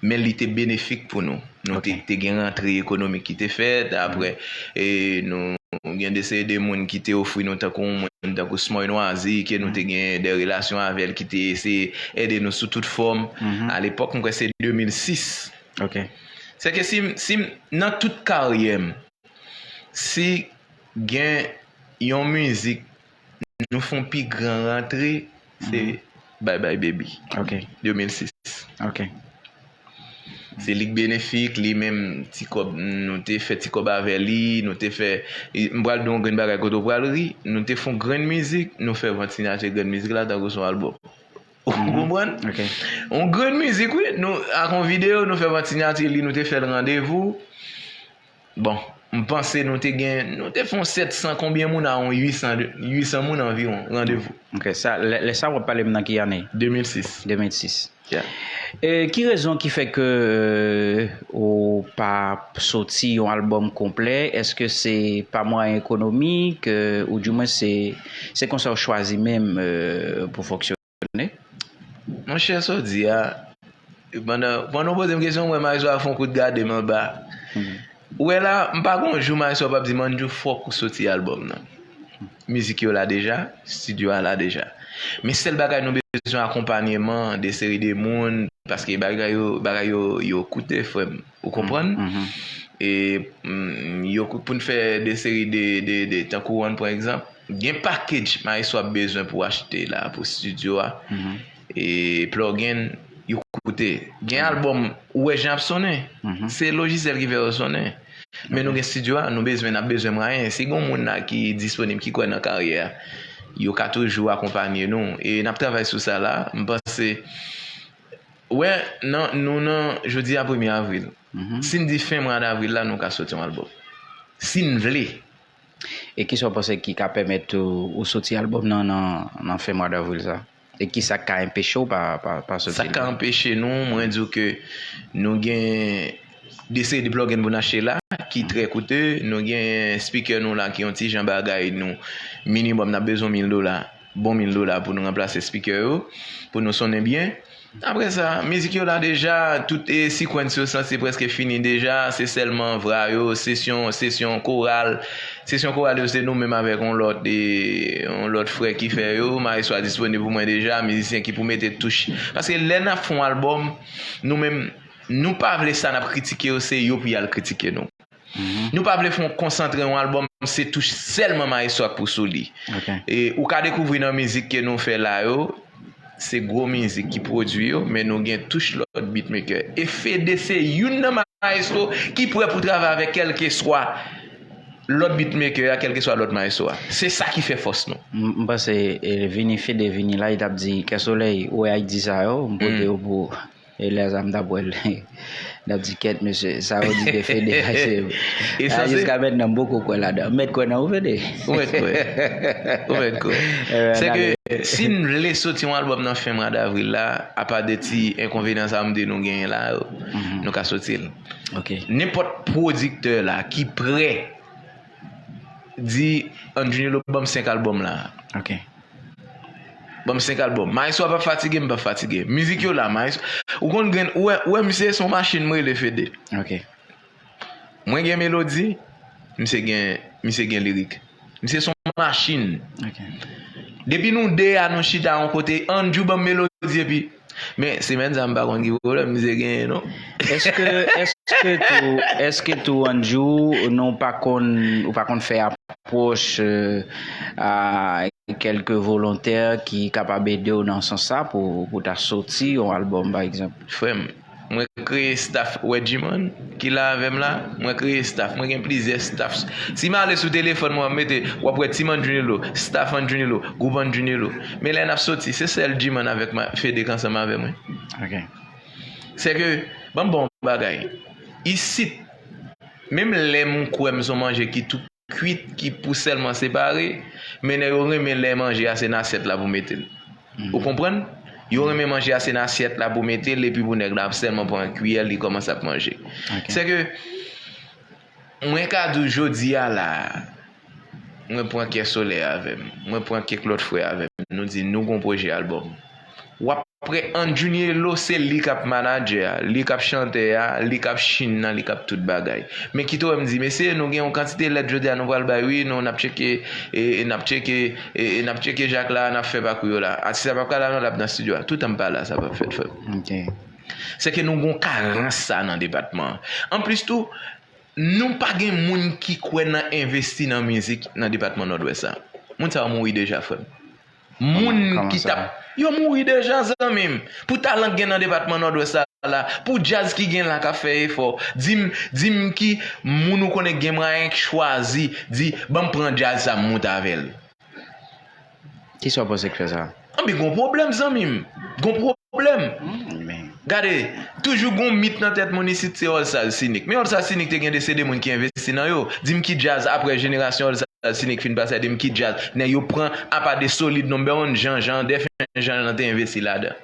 Men li te benefik pou nou. Nou te, te gen rantre ekonomik ki te fèt. Apre, e nou gen de seri de moun ki te ofri nou, tankou yon moun tankou Smoy Nwazi, ke nou te gen de relasyon avè l, ki te eseye ede nou sou tout fòm. Alepòk, m kwè se de mil sis. Ok. Se ke si, si m, nan tout karyè m, si gen yon mizik nou fè yon pi gran rantre, se Bye Bye Baby. Ok. De mil sis. Ok. Se li k benefik, li menm, ti kòb, nou te fè ti kòb avè li, nou te fè, e, m pral di w yon grenn bagay kote w pral ri, nou te fè yon grenn mizik, nou fè vant sinyati grenn mizik la, tankou se yon albòm. Ou konprann? Ok. Yon grenn mizik, wi, nou, ak yon videyo, nou fè vant sinyati li, nou te fè l randevou. Bon, m panse nou te gen, nou te fè yon sèt san konbyen moun a yon uit san, uit san moun anviwon, randevou. Ok, sa, lè, lè sa w ap pale m nan ki ane? De mil sis. De mil sis. Yeah. E ki rezon ki fè ke, euh, ou pa soti yon albòm konplè? Èske se pa mwayen ekonomik, euh, ou di mwen se, se konsa w chwazi menm, euh, pou fonksyone? Monchè, sa w di a, pandan, pandan w poze m kesyon, m wè Maestro a fè yon kout gade m anba. Ou wè la, m pa gon jou Maestro p ap di m, "Andjou, fòk ou soti albòm nan." Mizik yo la deja, estidyo a la deja. Men sèl bagay nou bezwen akonpanyeman de seri de moun, paske bagay yo, bagay yo, yo koute, frè m. Ou konprann? E, mm, yo kou-, pou n fè de seri de, de, de, tankou One, pa egzanp, gen package Maestro ap bezwen pou achte la, pou estidyo a. E plug-in, yo koute. Gen albòm, ou wè jan ap sonnen. Se lojisyèl ki fè yo sonnen. Men nou gen estidyo a, nou bezwen, n ap bezwen mwayen. Si gen moun la ki disponib, ki kwè nan karyè a, yo ka toujou akonpanye nou. E n ap travay sou sa la. M panse, wè, nan, nou nan, jodi a premye avril. Si n di fen mwa davril la, nou ka soti yon albòm. Si n vle. E kisa w panse ki ka pèmèt ou, ou soti albòm nan, nan, nan fen mwa davril sa? E kisa k ka enpeche w pa, pa, pa soti l? Sa k ka anpeche nou, mwen di w ke nou gen de seri de plug-in pou n achte la, ki trè koute. Nou gen speaker nou la ki yon ti jan bagay nou. Minimòm, n ap bezwen mil dola. Bon mil dola pou nou ranplase speaker yo, pou nou sonnen byen. Apre sa, mizik yo la deja, tout, e, sequence yo sanse prèske fini deja, se sèlman vra yo, sesyon, sesyon koral. Sesyon koral yo se nou menm avèk yon lòt, e, yon lòt frè ki fè yo, Maestro a disponib pou mwen deja, mizisyen ki pou mete touch. Paske lè n ap fè yon albòm, nou menm, nou pa vle sa n ap kritike yo, se yo pou y al kritike nou. Nou pa vle fè yon konsantre yon albòm, se touch sèlman Maestro a k pou sou li. E ou ka dekouvri nan mizik ke nou fè la yo, se gwo mizik ki pwodui yo, men nou gen touch lòt beatmaker. E Fede se youn nan Maestro ki prè pou travay avèk kèlkeswa lòt beatmaker a, kèlkeswa lòt Maestro a. Se sa ki fè fòs nou. M, m panse, e, vini Fede vini la, li t ap di, Kè Solèy, ou wè Ayiti sa yo, m pote yo pou E lè sa m t ap wè l, n ap di, "Kèt, mesye, sa yo di ke Fede a, se, a, jiska mentnan, m poko kwè ladan." M mèt kwè nan ou, Fede? Ou mèt kwè. Ou mèt kwè. Se ke, si n vle soti yon albòm nan fen mwa davril la, apa de ti enkonvenyan sa m di nou genyen la yo, nou ka soti l. Nenpòt pwodiktè la ki prè di, "Andrew Nilo, ban m senk albòm la." Ban m senk albòm. Maestro a p ap fatige, m p ap fatige. Mizik yo la, Maestro. Ou konn grenn, ou wè, ou wè misye se yon machin, m rele Fede. Mwen gen melodi, misye gen, misye gen lirik. Misye se yon machin. Depi nou de a, nou chita yon kote, Andrew ban m melodi, epi, men semèn sa, m pa konn ki pwoblèm misye genyen, non. Èske, èske tou, èske tou, Andrew, nou pa konn, ou pa konn fè apwòch, euh, a, kèlke volontè ki kapab ede w nan sans sa pou, pou ta soti yon albòm, pa egzanp? Frè m, mwen kreye staff, wè Jiman ki la avè m la, mwen kreye staff, mwen gen plizyè staff. Si m ale sou telefòn mwen, m mete, w ap wè Team Andrew Nelo, staff Andrew Nelo, gwoup Andrew Nelo. Men lè n ap soti, se sèl Jiman avèk ma, Fede k ansanm avè mwen. Ok. Se ke, ban m ba w yon bagay. Isit, menm lè m kwè m se yon manje ki tou kwit, ki pou sèlman separe, men nèg yo renmen lè manje a se nan asyèt la pou mete l. Ou konprann? Yo renmen manje a se nan asyèt la pou mete l, epi pou nèg la ap sèlman pran kiyè, li kòmanse ap manje. Ok. Se ke, mwen ka di w jodi a la, mwen pran Kè Solèy avè m, mwen pran kèk lòt frè avè m, nou di nou gon pwojè albòm. W ap wè Andrew Nelo se li k ap manadjè a, li k ap chantè a, li k ap chin nan, li k ap tout bagay. Men kite w wè m di, mesye, nou gen yon kantite lèt jodi a nou pral bay wi, nou n ap tcheke, e, e, n ap tcheke, e, e, n ap tcheke Jak la, n ap fè pakou yo la. Atis la p ap ka la non, l ap nan estidyo a. Toutan m pa la, sa p ap fèt, frè m. Ok. Se ke nou gon karans sa nan depatman an. Anplis tou, nou pa gen moun ki kwè nan envesti nan mizik nan depatman Nòdwès la. Moun sa yo mouri deja, frè m. Moun ki t ap, yo mouri deja, zanmi m. Pou talan k gen nan depatman Nòdwès la, la, pou djaz ki gen la k ap fè efò, di m, di m ki moun ou konnen k gen mwayen k chwazi, di, ban m pran djaz sa m moute avè l. Kisa w panse k fè sa? Anben, gon pwoblèm, zanmi m. Gon pwoblèm. Gade, toujou gon mit nan tèt moun isit, se All Stars Scenic. Men All Stars Scenic te gen de se de moun ki envesti nan yo. Di m ki djaz, apre jenerasyon All Stars Scenic fin pase a, di m ki djaz nèg yo pran, apa de Solid Number One, Jan Jan, Dèfen Jan Jan te envesti ladan.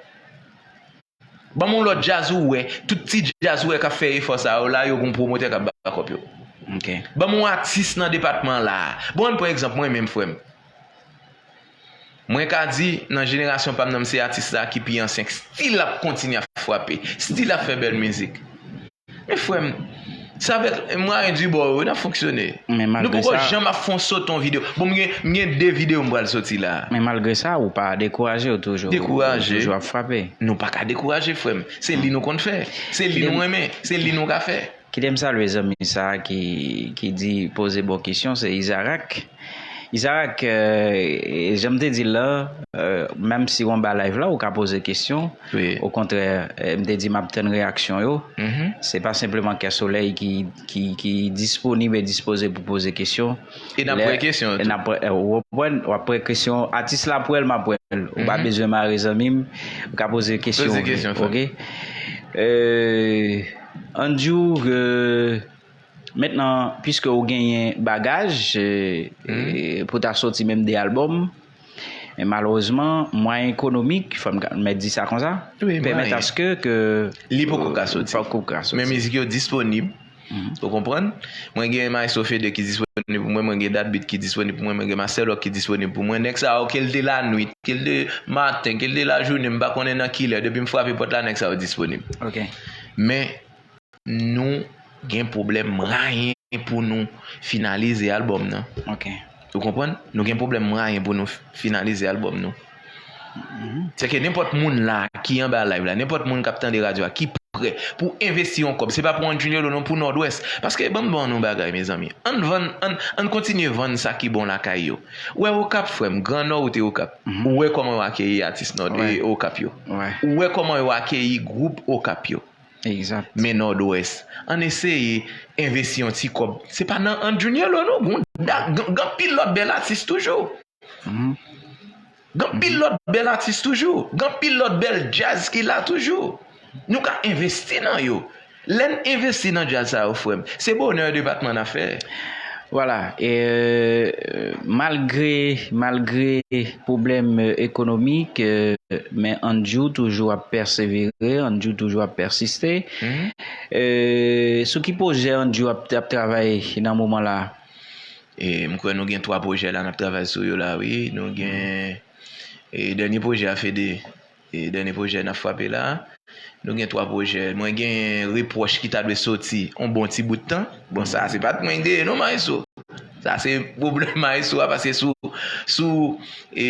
Ban m yon lòt djaz ou wè, tout ti djaz ou wè k ap fè efò sa yo la, yo gon pwomotè k ap bakòp yo. Ok. Ban m yon atis nan depatman la. Bon, ann pran egzanp mwen menm, frè m. Mwen ka di, nan jenerasyon pa m nan, m se atis la ki pi ansyen, k still ap kontinye ap frape, still ap fè bèl mizik. Men frè m, se avèk mwayen dibò yo n ap fonksyone. Nou poko janm ap fè yon sote yon videyo. Bon, m gen, m gen de videyo m pral soti la. Men malgre sa, ou pa dekouraje, ou toujou, ou toujou ap frape. Nou pa ka dekouraje, frè m. Se li nou konn fè. Se li nou renmen. Se li nou ka fè. Kite m salye zanmi sa a ki, ki di, poze bon kesyon, se Izarak. Izarak, euh, jan m te di l la, euh, menm si w anba live la, ou ka poze kesyon. Wi. Okontrè, euh, m te di m ap tann reyaksyon yo. Se pa senpleman Kè Solèy ki, ki, ki disponib e dispoze pou poze kesyon. E n ap pran kesyon tou. N ap pran, euh, ou konprann, w ap pran kesyon, atis la pran l, m ap pran l. Ou pa bezwen mare zanmi m, ou ka poze kesyon. Poze kesyon, frè. Ok. Euh, Andrew, euh, mentnan, piske ou genyen bagaj, euh, euh, pou ta soti menm de albòm, men malerezman, mwayen ekonomik, fò m ka, mèt di sa konsa, pèmèt aske ke li poko ka soti. Poko ka soti. Men mizik yo disponib. Ou konprann? Mwen gen Maestro Fede ki disponib pou mwen, mwen gen Dat Beat ki disponib pou mwen, mwen gen Master Lock ki disponib pou mwen. Nèg sa yo, ke l te lanwit, ke l te maten, ke l te lajounen, m pa konnen nan kilè, depi m frape pòt la, nèg sa yo disponib. Ok. Men, nou gen pwoblèm mwayen pou nou finalize albòm nan. Ok. Ou konprann? Nou gen pwoblèm mwayen pou nou finalize albòm nou. Se ke nenpòt moun la ki anba live la, nenpòt moun k ap tande radyo a, ki prè pou envesti yon kòb, se pa pou Andrew Nelo non, pou Nòdwès. Paske, ban m ban nou bagay, mezanmi. Ann vann, ann, ann kontinye vann sa ki bon lakay yo. Ou wè Okap, frè m, Gran Nò ou te Okap. Ou wè kòman yo akeyi atis Nòd, e, Okap yo. Ou wè kòman yo akeyi gwoup Okap yo. Egzat. Men Nòdwès, ann eseye envesti yon ti kòb. Se pa nan Andrew Nelo non, gon, gon anpil lòt bèl atis toujou. Gen anpil lòt bèl atis toujou. Gen anpil lòt bèl djaz ki la toujou. Nou ka envesti nan yo. Lè n envesti nan djaz sa yo, frè m, se bonè depatman n ap fè. Vwala, e, malgre, malgre pwoblèm, e, ekonomik, e, men Andrew toujou ap pèsevere, Andrew toujou ap pèsiste. E, sou ki pwojè Andrew ap, ap travay nan moman la? E, m kwè nou gen twa pwojè la n ap travay sou yo la, wi. Nou gen, e, dènye pwojè a, Fede. E, dènye pwojè n ap frape la. Nou gen twa pwojè. Mwen gen Repwòch ki ta dwe soti yon bon ti bout tan. Bon, sa se pa t mwen k deye non, Maestro. Sa se pwoblèm Maestro a, paske sou, sou, e,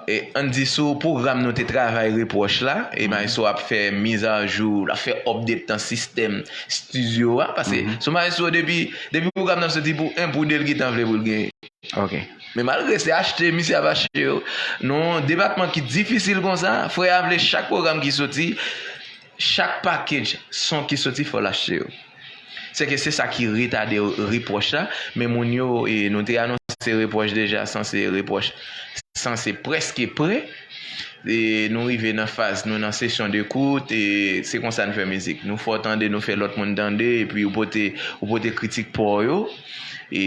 e, ann di sou pwogram nou te travay Repwòch la, e Maestro ap fè mizajou, l ap fè update nan sistèm estidyo a, paske sou Maestro depi, depi pwogram nan soti pou en, pou de, l gentan vle pou l gen Ok. Men malgre se achte misye ap achte yo, nan yon depatman ki difisil konsa, frè a vle chak pwogram ki soti, chak package son ki soti, fò l achte yo. Se ke se sa ki retade repwòch la, men moun yo, e, nou te anonse repwòch deja, sanse repwòch, sanse prèske pre. E nou rive nan faz, nou nan sesyon dekout, e se konsa n fè mizik. Nou fè w tande, nou fè lòt moun tande, epi ou pote, ou pote kritik pa w yo, e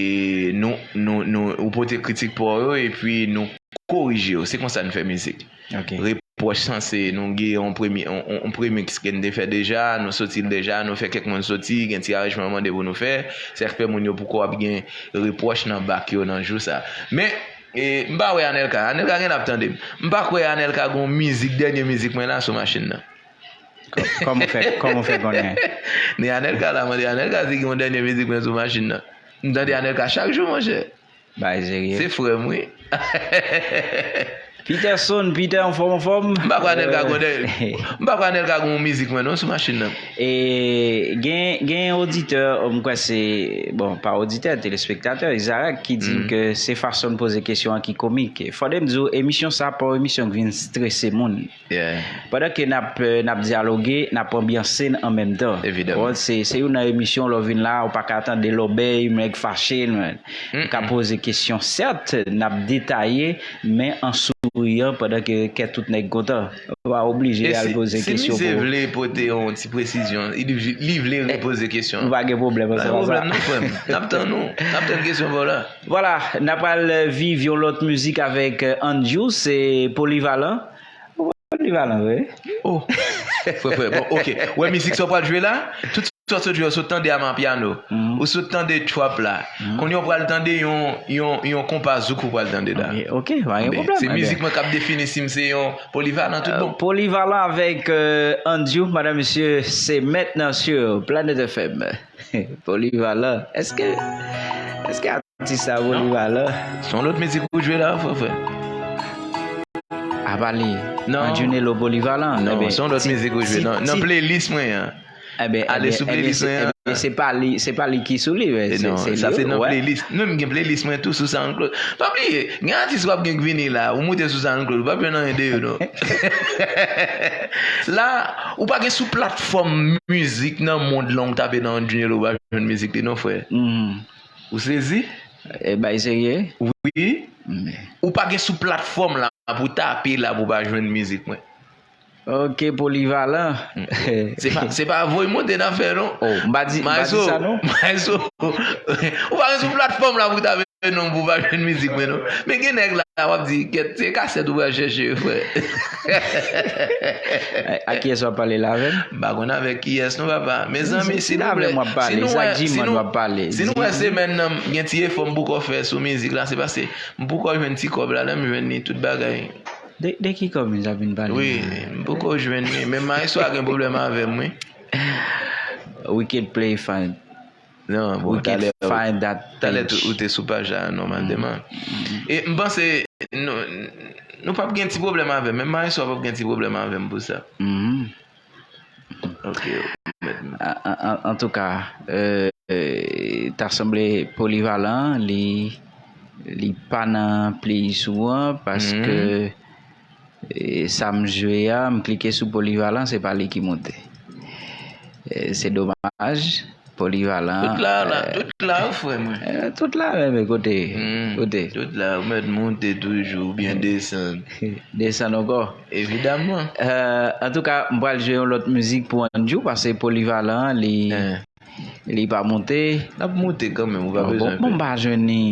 nou, nou, nou, ou pote kritik pa w yo, epi nou korije yo. Se konsa n fè mizik. Ok. Repwòch sanse, nou gen yon premye, yon, yon, yon premix ke n te fè deja, nou soti l deja, nou fè kèk moun soti, gen ti aranjman yo mande pou nou fè. Sa k fè moun yo poko ap gen repwòch nan bak yo nan jou sa. Men, e, m pa wè Anelka. Anelka genlè ap tande m. M pa kwè Anelka gen yon mizik, dènye mizik mwen la sou machin nan. Kò-, kòman w fè, kòman w fè konnen? Ni Anelka la, mande Anelka si gen yon dènye mizik mwen sou machin nan. M tande Anelka chak jou, monchè. Bagay serye. Se frè m, wi. Peterson, Peter, anfòm, anfòm? M pa kwè Anelka gen yon dènye, m pa kwè Anelka gen yon mizik mwen non sou machin nan. E gen, gen oditè, m kwè se, bon, pa oditè, telespektatè, Isaac, ki di m ke se fason l poze kesyon an ki komik. Fòde m di w, emisyon sa pa yon emisyon ki vin strese moun. Yeah. Pandan ke n ap, eh, n ap dyaloge, n ap anbyanse n an menm tan. Evidaman. Bon, se, se youn nan emisyon, lè w vin la, ou pa ka tande lòbèy, nèg fache, nou ka poze kesyon. Sèt, n ap detaye, men an souriyan, pandan ke kè tout nèg kontan. Ou pa oblije al poze kesyon pou. Men si, si misye vle pote yon ti presizyon, li, li vle repoze kesyon. Nou pa gen pwoblèm ansanm. Pa gen pwoblèm non, frè m. N ap tann ou. N ap tann kesyon pa w la. Vwala, n ap al viv yon lòt mizik avèk, eh, Andrew, se Polyvalent. Ou Polyvalent vre? Oh. Frè, frè, bon, ok. Ou wè mizik sa w pral jwe la? Tout sa w sot jwe, w sot tande amapiano. Ou sot tande trap la. Kounye a w pral tande yon, yon, yon konpa zouk ou pral tande la. Ok, ok, pa gen pwoblèm. Se mizik mwen k ap defini si m se yon Polyvalent tout bon. Polyvalent avèk, euh, Andrew, madame, monsieur, c'est maintenant sur Planet F M. Polyvalent. Èske, èske atis sa Polyvalent? Se yon lòt mizik ou jwe la, frè, frè. Apa li? Non. Anjunelo Polyvalent? Non, se yon lòt mizik ou jwe. Nan, nan playlist mwen an. Ale sou playlist mwen an. Ebyen, se pa li, se pa li ki sou li, men se, non, se sa li, se nan playlist. Non, m gen playlist mwen tou sou SoundCloud. Pa bliye, gen atis w ap gen k vini la, ou moute sou SoundCloud, ou p ap jwenn anyen de yo, non. La, ou pa gen sou platfòm mizik nan mond lan ou tape nan Anjunelo ou pa jwenn mizik li non, frè. Ou sezi? E bay serye? Wi. Ou pa gen sou platfòm la pou w tape la pou w pa jwenn mizik mwen. Ok, Polyvalent. Se pa, se pa voye monte n ap fè non. Oh, m pa di, m pa di sa non. Maestro, ou pa gen sou platfòm la pou w tape non pou w pa jwenn mizik mwen non. Men gen nèg la w ap di, kèt, se kasèt ou pral chèche, frè. A, a kiyès w ap pale la avè m? M pa konn avèk kiyès non, papa. Mezanmi, silvouplè, si nou wè, si nou wè, si nou wè semèn nan, gen ti efò m poko fè sou mizik la, se paske m poko jwenn ti kòb la, lè m jwenn li, tout bagay. De, de ki kòb misye ap vin pale la? Wi, m poko jwenn li, men maestro a gen pwoblèm avè m, wi. We can play fine. Non, bon, talè, talè ou te sou paj la nòmalman. E m panse nou, nou p ap gen ti pwoblèm avè m, menm maestro a p ap gen ti pwoblèm avè m pou sa. Ok, mèt mwen. An, an, an, antouka, euh, euh, ta sanble Polyvalent, li, li pa nan playlist ou an, paske, euh, sa m jwe a, m klike sou Polyvalent, se pa li ki moute. Euh, se domaj. Polyvalent, tout la, la, euh, tout la, wi, frè mwen. Euh, tout la, men, men kote, kote. Tout la, ou mèt monte toujou, oubyen desann. Desann ankò. Evidaman. Euh, antouka, m pral jwe yon lòt mizik pou Andrew, paske Polyvalent, li, li pa monte. L ap monte kanmenm, ou pa bezwen pè. Bon, m pa jwenn li.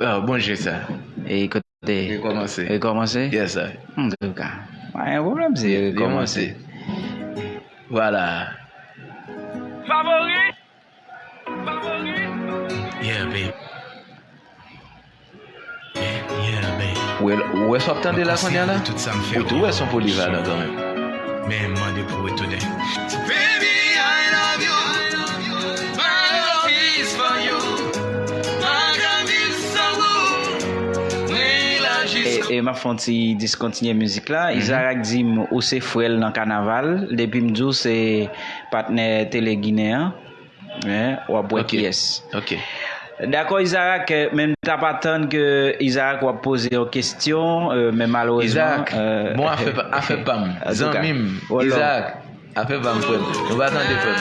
Ah, bon jwe sa. E kote? Rekòmanse. Rekòmanse? Yes, sir. Antouka, pa gen pwoblèm si rekòmanse. Vwala. Favori. Yeah, babe. Yeah, yeah, babe. Ou wè, ou wè sa w ap tande la kounye a la? Ou tou wè se yon Polyvalent kanmenm. Men m mande pou retounen. Baby, I love you. My love is for you. Mwen ka viv san ou. Mwen la jis. E, e m ap fè yon ti diskontinye mizik la. Isaac di m ou se frè l nan kanaval. Depi m di w se patnè Tele Ginen an, w ap wè kiyès. Ok. Dakò, Isaac, men m t ap atann ke Isaac w ap poze yon kesyon, men malerezman. Isaac, bon, afè pa m, zanmi m, Isaac, afè pa m, frè m. Nou pa tande, frè m.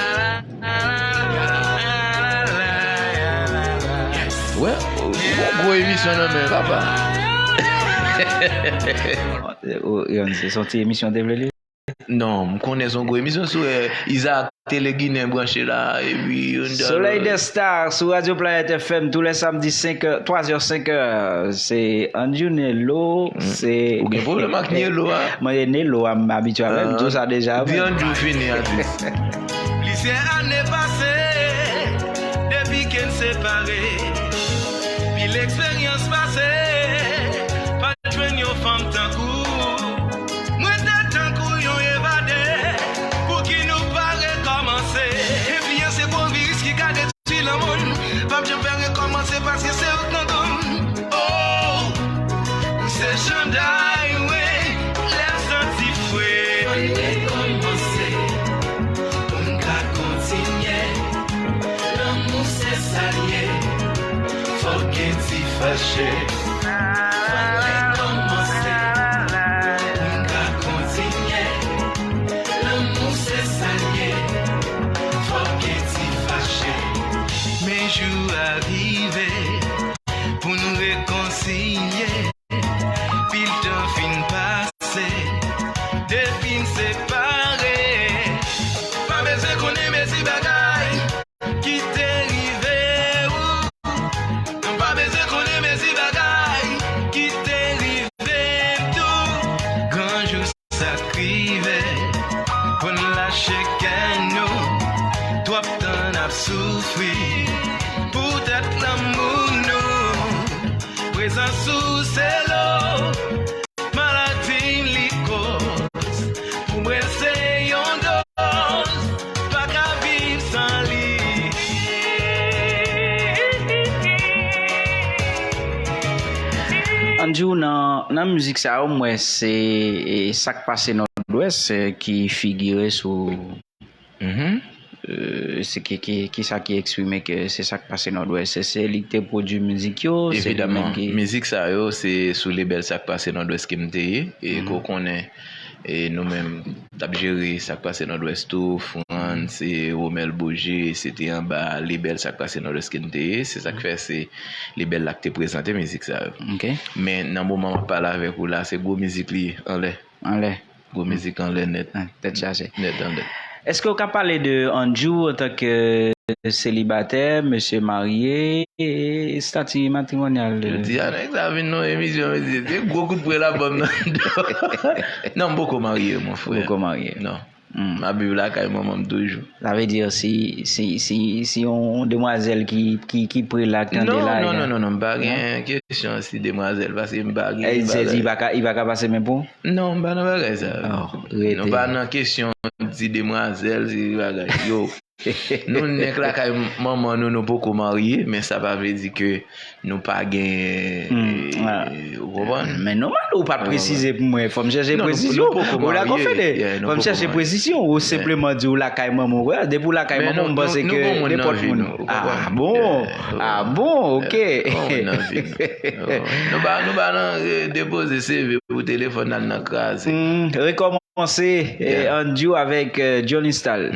Wè, ou gon gwo emisyon nan men, papa. Se yon ti emisyon te vle li. Non, m konnen se yon gwo emisyon sou Isaac Télé Ginen branche la, epi Solèy dè Star sou Radio Planète F M tou lè samdi senk è, twa zè, senk è. Se Andrew Nelo, se. Ou gen pwoblèm ak Nelo a? Mwen, Nelo a, m abitye avè l, m di w sa deja. Di Andrew fini, atis. Plizyè ane pase depi ke n separe. Pil eksperyans pase, pa t jwenn yon fanm tankou. Mwen te tankou yon evade, pouki nou pa rekòmanse? Enfliyans se gwo viris ki ka detwi lanmou n. P ap janm fè rekòmanse paske se ou k nan do m. Oh, se Janda Highway, lè m santi fre. Ann rekòmanse, pou n ka kontinye. Lanmou se sa l ye, fòk gen ti fache. Fòk rekòmanse, pou n ka kontinye. Lanmou se sa l ye, fòk gen ti fache. Men jou a rive pou n rekonsilye. Pil tan fin pase depi n separe. Pa bezwen konnen mezi bagay ki te rive ou. Nou pa bezwen konnen mezi bagay ki te rive m tou. Gran jou sa k rive pou n lache kè nou. Twòp tan n ap soufri poutèt lanmou nou. Prezans ou se lo maladi li koz. Pou mwen se yon doz, pa ka viv san li. Andrew, nan, nan mizik sa yo, m wè se, e, sa k pase Nòdwès, e, ki figire sou. Mhm. E, se ki, ki, ki sa ki eksprime ke se sa k pase Nòdwès? Se, se li ki te pwodui mizik yo? Se li menm ki. Evidaman, mizik sa yo, se sou lebèl Sa k pase Nòdwès ke m te ye, e ke w konnen, e nou menm t ap jere Sa k pase Nòdwès tou, Frantz, e Romel Beaugé, se te anba lebèl Sa k pase Nòdwès ke m te ye, se sa k fè se lebèl la k te prezante mizik sa yo. Men nan moman m ap pale avèk ou la, se gwo mizik li ye, anlè. Anlè. Gwo mizik anlè nèt. Tèt chaje. Nèt anlè. Èske w ka pale de Andrew antanke selibatè, mesye marye, e estati matrimonyal? Jodi a nèg sa vin nan emisyon, mesye, se gwo kout pwen l ap ban m nan do. Non, m poko marye, mon frè. Poko marye. Non. M ap viv lakay manman m toujou. Sa vle di si, si, si, si yon demwazèl ki, ki, ki pre la k tande la. Non, non, non, non, non, m pa gen kesyon si demwazèl, paske m pa gen bagay. Li pa ka, li pa ka pase men pou ou? Non, m pa nan bagay sa. Nou pa nan kesyon ti demwazèl, ti bagay. Yo, nou nèk lakay manman nou, nou poko marye, men sa pa vle di ke nou pa gen, ou konprann? Men nòmal, ou pa t presize pou mwen. Fò m chèche presizyon. Ou la konfene. Fò m chèche presizyon. Ou senpleman di ou lakay manman w. Depi w lakay manman w, m panse ke nenpòt moun. Ah bon? Ah bon? Ok. Nou pa, nou pa nan depoze C V pou telefòn nan nan kraze. Rekòmanse, Andrew avèk Johnny Style.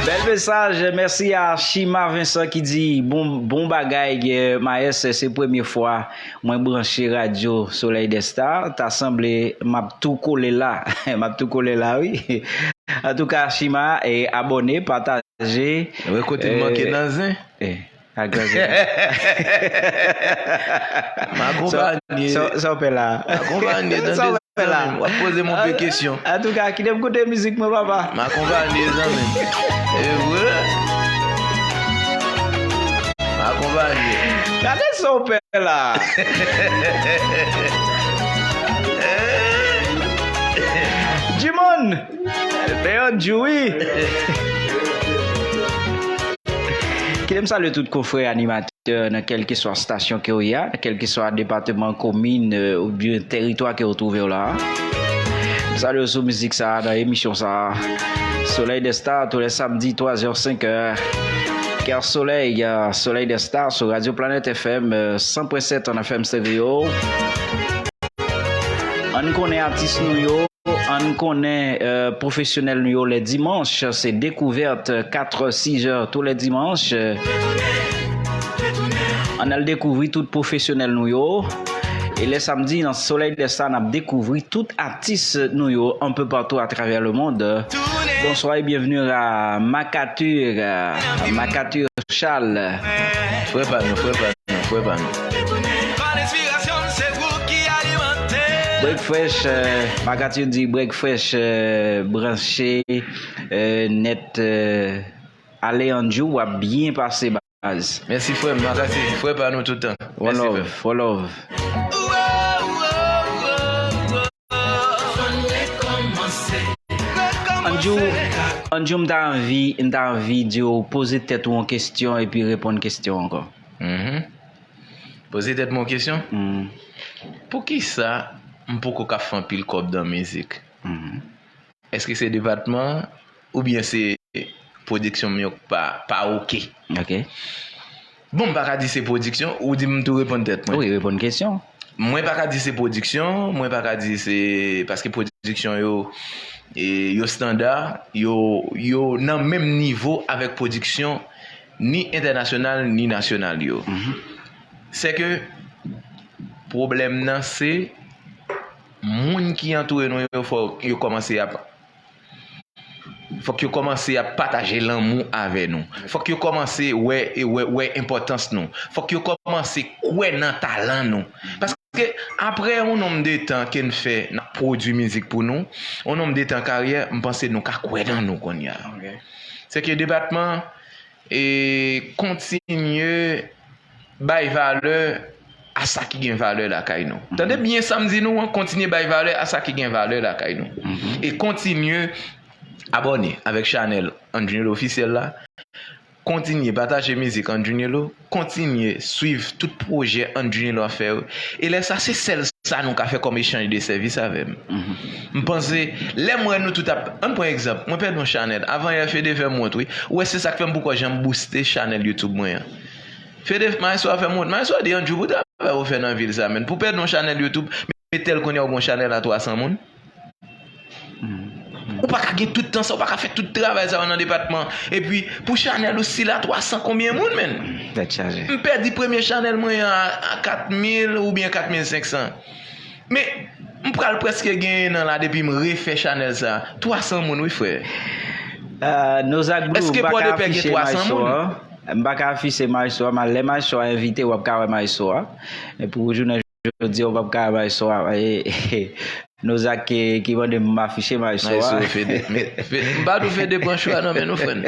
Bèl mesaj, mèsi a Chima Vincent ki di bon, bon bagay, Maes, se premye fwa mwen branche radyo Soleil des Stars, ta sanble m ap tou kole la. M ap tou kole la, wi. Antouka, Chima, e, abòne, pataje. Wè kote l manke nan zen. Ak Jose. M akonpanye. Sa w pè la? M akonpanye, tande zanmi m. W ap poze m yon pe kesyon. Antouka, kite m koute mizik mwen, papa. M akonpanye, zanmi m. E vre. M akonpanye. Gade sa w pè la. Jimon! Leon Djoui! Kite m salye tout konfrè animatè nan kèlkeswa stasyon ke w ye a, nan kèlkeswa depatman, komin, euh, oubyen tèritwa ke w twouve w la a. M salye w sou mizik sa a, nan emisyon sa a. Soleil des Stars, tous les samedis, trois heures, cinq heures. Kè Solèy, euh, Soleil des Stars sou Radio Planète F M, euh, san pwen sèt an F M Stereo. Ann konnen atis nou yo, ann konnen, euh, pwofesyonèl nou yo. Lè dimanch, se dekouvèt, quatre, six heures tous les dimanches. Ann al dekouvri tout pwofesyonèl nou yo. E lè samdi, nan Soleil des Stars, n ap dekouvri tout atis nou yo un peu partout à travers le monde. Bonsoir et bienvenue à Macatur, euh, Macatur Charles. Frè pa nou, frè pa nou, frè pa nou. Break Fresh, euh, Macatur di Break Fresh, euh, branche, euh, nèt, euh, ale Andjou, w ap byen pase, baz. Mèsi, frè m, Macatur, frè pa nou toutan. One love, one love. Andjou, Andjou, m ta anvi, m ta anvi di w poze tèt ou yon kesyon epi reponn kesyon ankò. Mhm. Poze tèt mwen yon kesyon. Mm. Poukisa m poko ka fè anpil kòb nan mizik? Mhm. Èske se depatman an oubyen se pwodiksyon m yo k pa, pa oke? Ok. Bon, m pa ka di se pwodiksyon, ou di m tou reponn tèt mwen. Wi, reponn kesyon. Mwen pa ka di se pwodiksyon, mwen pa ka di se, paske pwodiksyon yo, e, yo standa, yo, yo nan menm nivo avèk pwodiksyon ni entènasyonal ni nasyonal yo. Mhm. Se ke pwoblèm nan se moun ki antoure nou yo, fò yo kòmanse ap, fòk yo kòmanse ap pataje lanmou avè nou. Fòk yo kòmanse wè, wè, wè enpòtans nou. Fòk yo kòmanse kwè nan talan nou. Paske apre yon nonm de tan ke n fè n ap pwodui mizik pou nou, yon nonm de tan karyè, m panse nou ka kwè nan nou kounye a. Ok. Se ke depatman e kontinye bay valè a sa ki gen valè lakay nou. Tande byen sa m di nou an, kontinye bay valè a sa ki gen valè lakay nou. Mhm. E kontinye abòne avèk chanèl Andjinelo Ofisyèl la. Kontinye pataje mizik Andjinelo. Kontinye swiv tout pwojè Andjinelo ap fè yo. E lè sa, se sèl sa nou ka fè kòm echanj de sèvis avè m. Mhm. M panse, lè m wè nou tout ap, ann pran egzanp, mwen pèdi yon chanèl. Avan yè Fede fè m wont, wi. Ou wè, se sa k fè m poko janm booste chanèl YouTube mwen an. Fede, Maestro a fè m wont. Maestro a di, Andjou, pou travay ou fè nan vil sa, menn. Pou pèdi yon chanèl YouTube, men tèl kounye a ou gen yon chanèl a twa san moun. Ou pa ka gen tout tan sa, ou pa ka fè tout travay sa yo nan depatman. Epi, pou chanèl ou, si l a twa san konbyen moun, menn? Tèt chaje. M pèdi premye chanèl mwen an a, a kat mil oubyen kat mil senk san. Men, m pral prèske gen en an la depi m refè chanèl sa. Twa san moun, wi, frè. Ah, Nozak Blue, m pa ka afiche Maestro a. M pa ka afiche Maestro a, men lè Maestro a envite, w ap ka wè Maestro a. E pou jounen jodi a, w p ap ka wè Maestro a. E, Nozak ki, ki mande m afiche Maestro a. Maestro Fede. Men, Fe-, m pa di w Fede pran cho a nan men nou, frè m.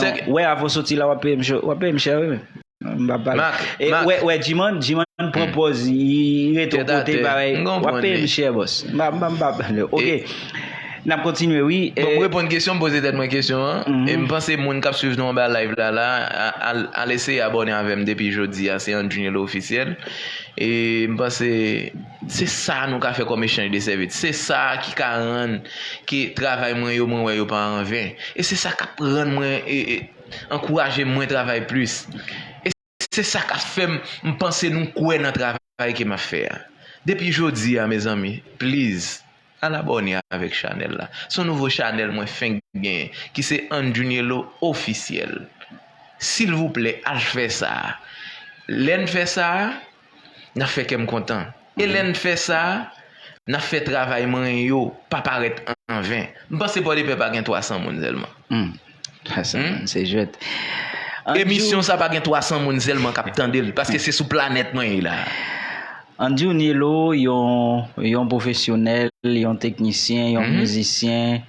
Non, wè, avan w soti la, w ap peye m cho, w ap peye m chè, wi, men. M pa pale. Mak, e, Mak. Wè, wè, Jiman, Jiman pran pòz, li, li rete yon kote, parèy. W ap peye m chè, bòs. M pa, m pa, m pa pale. Ok. N ap kontinye, wi. Bon, m reponn kesyon, m poze tèt mwen kesyon an. E m panse moun k ap swiv nou anba live la, la, a, al, al eseye abòne avè m depi jodi a, se Andjinelo Ofisyèl. E m panse se sa nou ka fè kòm echanj de sèvis. Se sa ki ka rann ke travay mwen yo, mwen wè yo pa anven. E se sa k ap rann mwen, e, e, ankouraje mwen travay plis. E se sa k ap fè m, m panse nou kwè nan travay ke m ap fè a. Depi jodi a, mezanmi, please, al abòne avèk chanèl la. Se yon nouvo chanèl mwen fenk genyen, ki se Andjinelo Ofisyèl. Silvouplè, al fè sa. Lè n fè sa, n ap fè kè m kontan. E lè n fè sa, n ap fè travay mwen yo pa parèt anven. M panse Pòdepè pa gen twa san moun sèlman. Hmm. Twa san moun, se jwèt. Emisyon sa pa gen twa san moun sèlman k ap tande l, paske se sou planèt mwen ye la. Andrew Nilo, yon, yon pwofesyonèl, yon teknisyen, yon mizisyen,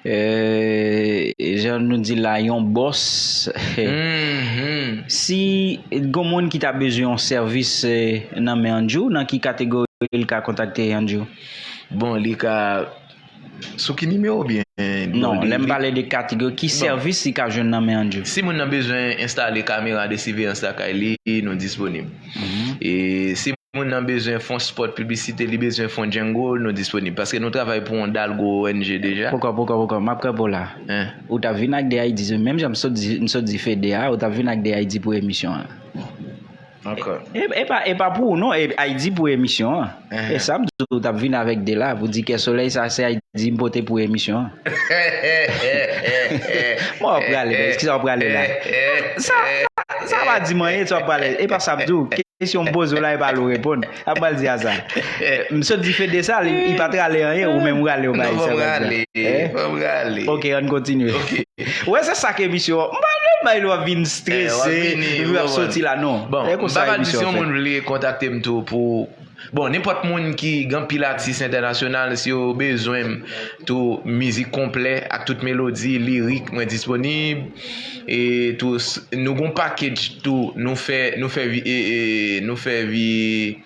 euh, jan nou di la, yon bòs. Si gon moun ki ta bezwen yon sèvis, euh, nan men Andrew, nan ki kategori l ka kontakte Andrew? Bon, li ka sou ki nimewo oubyen? Non, lè m pale de kategori, ki sèvis li ka jwenn nan men Andrew? Si moun nan bezwen enstale kamera de siveyans lakay li, nou disponib. E si moun nan bezwen fè yon spot piblisite, li bezwen fè yon jingle, nou disponib. Paske nou travay pou yon dal gwo O N G deja. Poko, poko, poko, m ap kanpe w la. Ou t ap vin ak de idea, menm jan m sot di, m sot di Fede a, ou t ap vin ak de idea pou emisyon an. Ankò. E, e pa, e pa pou ou non, e idea pou emisyon an. E sa m di ou t ap vin avèk de la, pou di Kè Solèy, sa se idea m pote pou emisyon an. Mwen w ap prale, men, eskize w ap prale la. Sa, sa pa di m anyen, sa w ap prale. E pa sa m di w, kesyon m poze w la, e pa l ou reponn. Ap pral di a sa. M sot di Fede sa, li, li pa t rale anyen, ou menm ou rale, ou bay sa. Fò m rale. Ok, ann kontinye. Wè, se sa k emisyon an. M pa vle bay lè w ap vin strese, epi w ap soti la, non. Bon, m pa pral di si yon moun vle kontakte m tou pou, bon, nenpòt moun ki gen anpil atis entènasyonal, si yo bezwen m tou, mizik konplè ak tout melodi, lirik, mwen disponib. E tou, nou gon package tou, nou fè, nou fè, vi- e, e, nou fè, vi-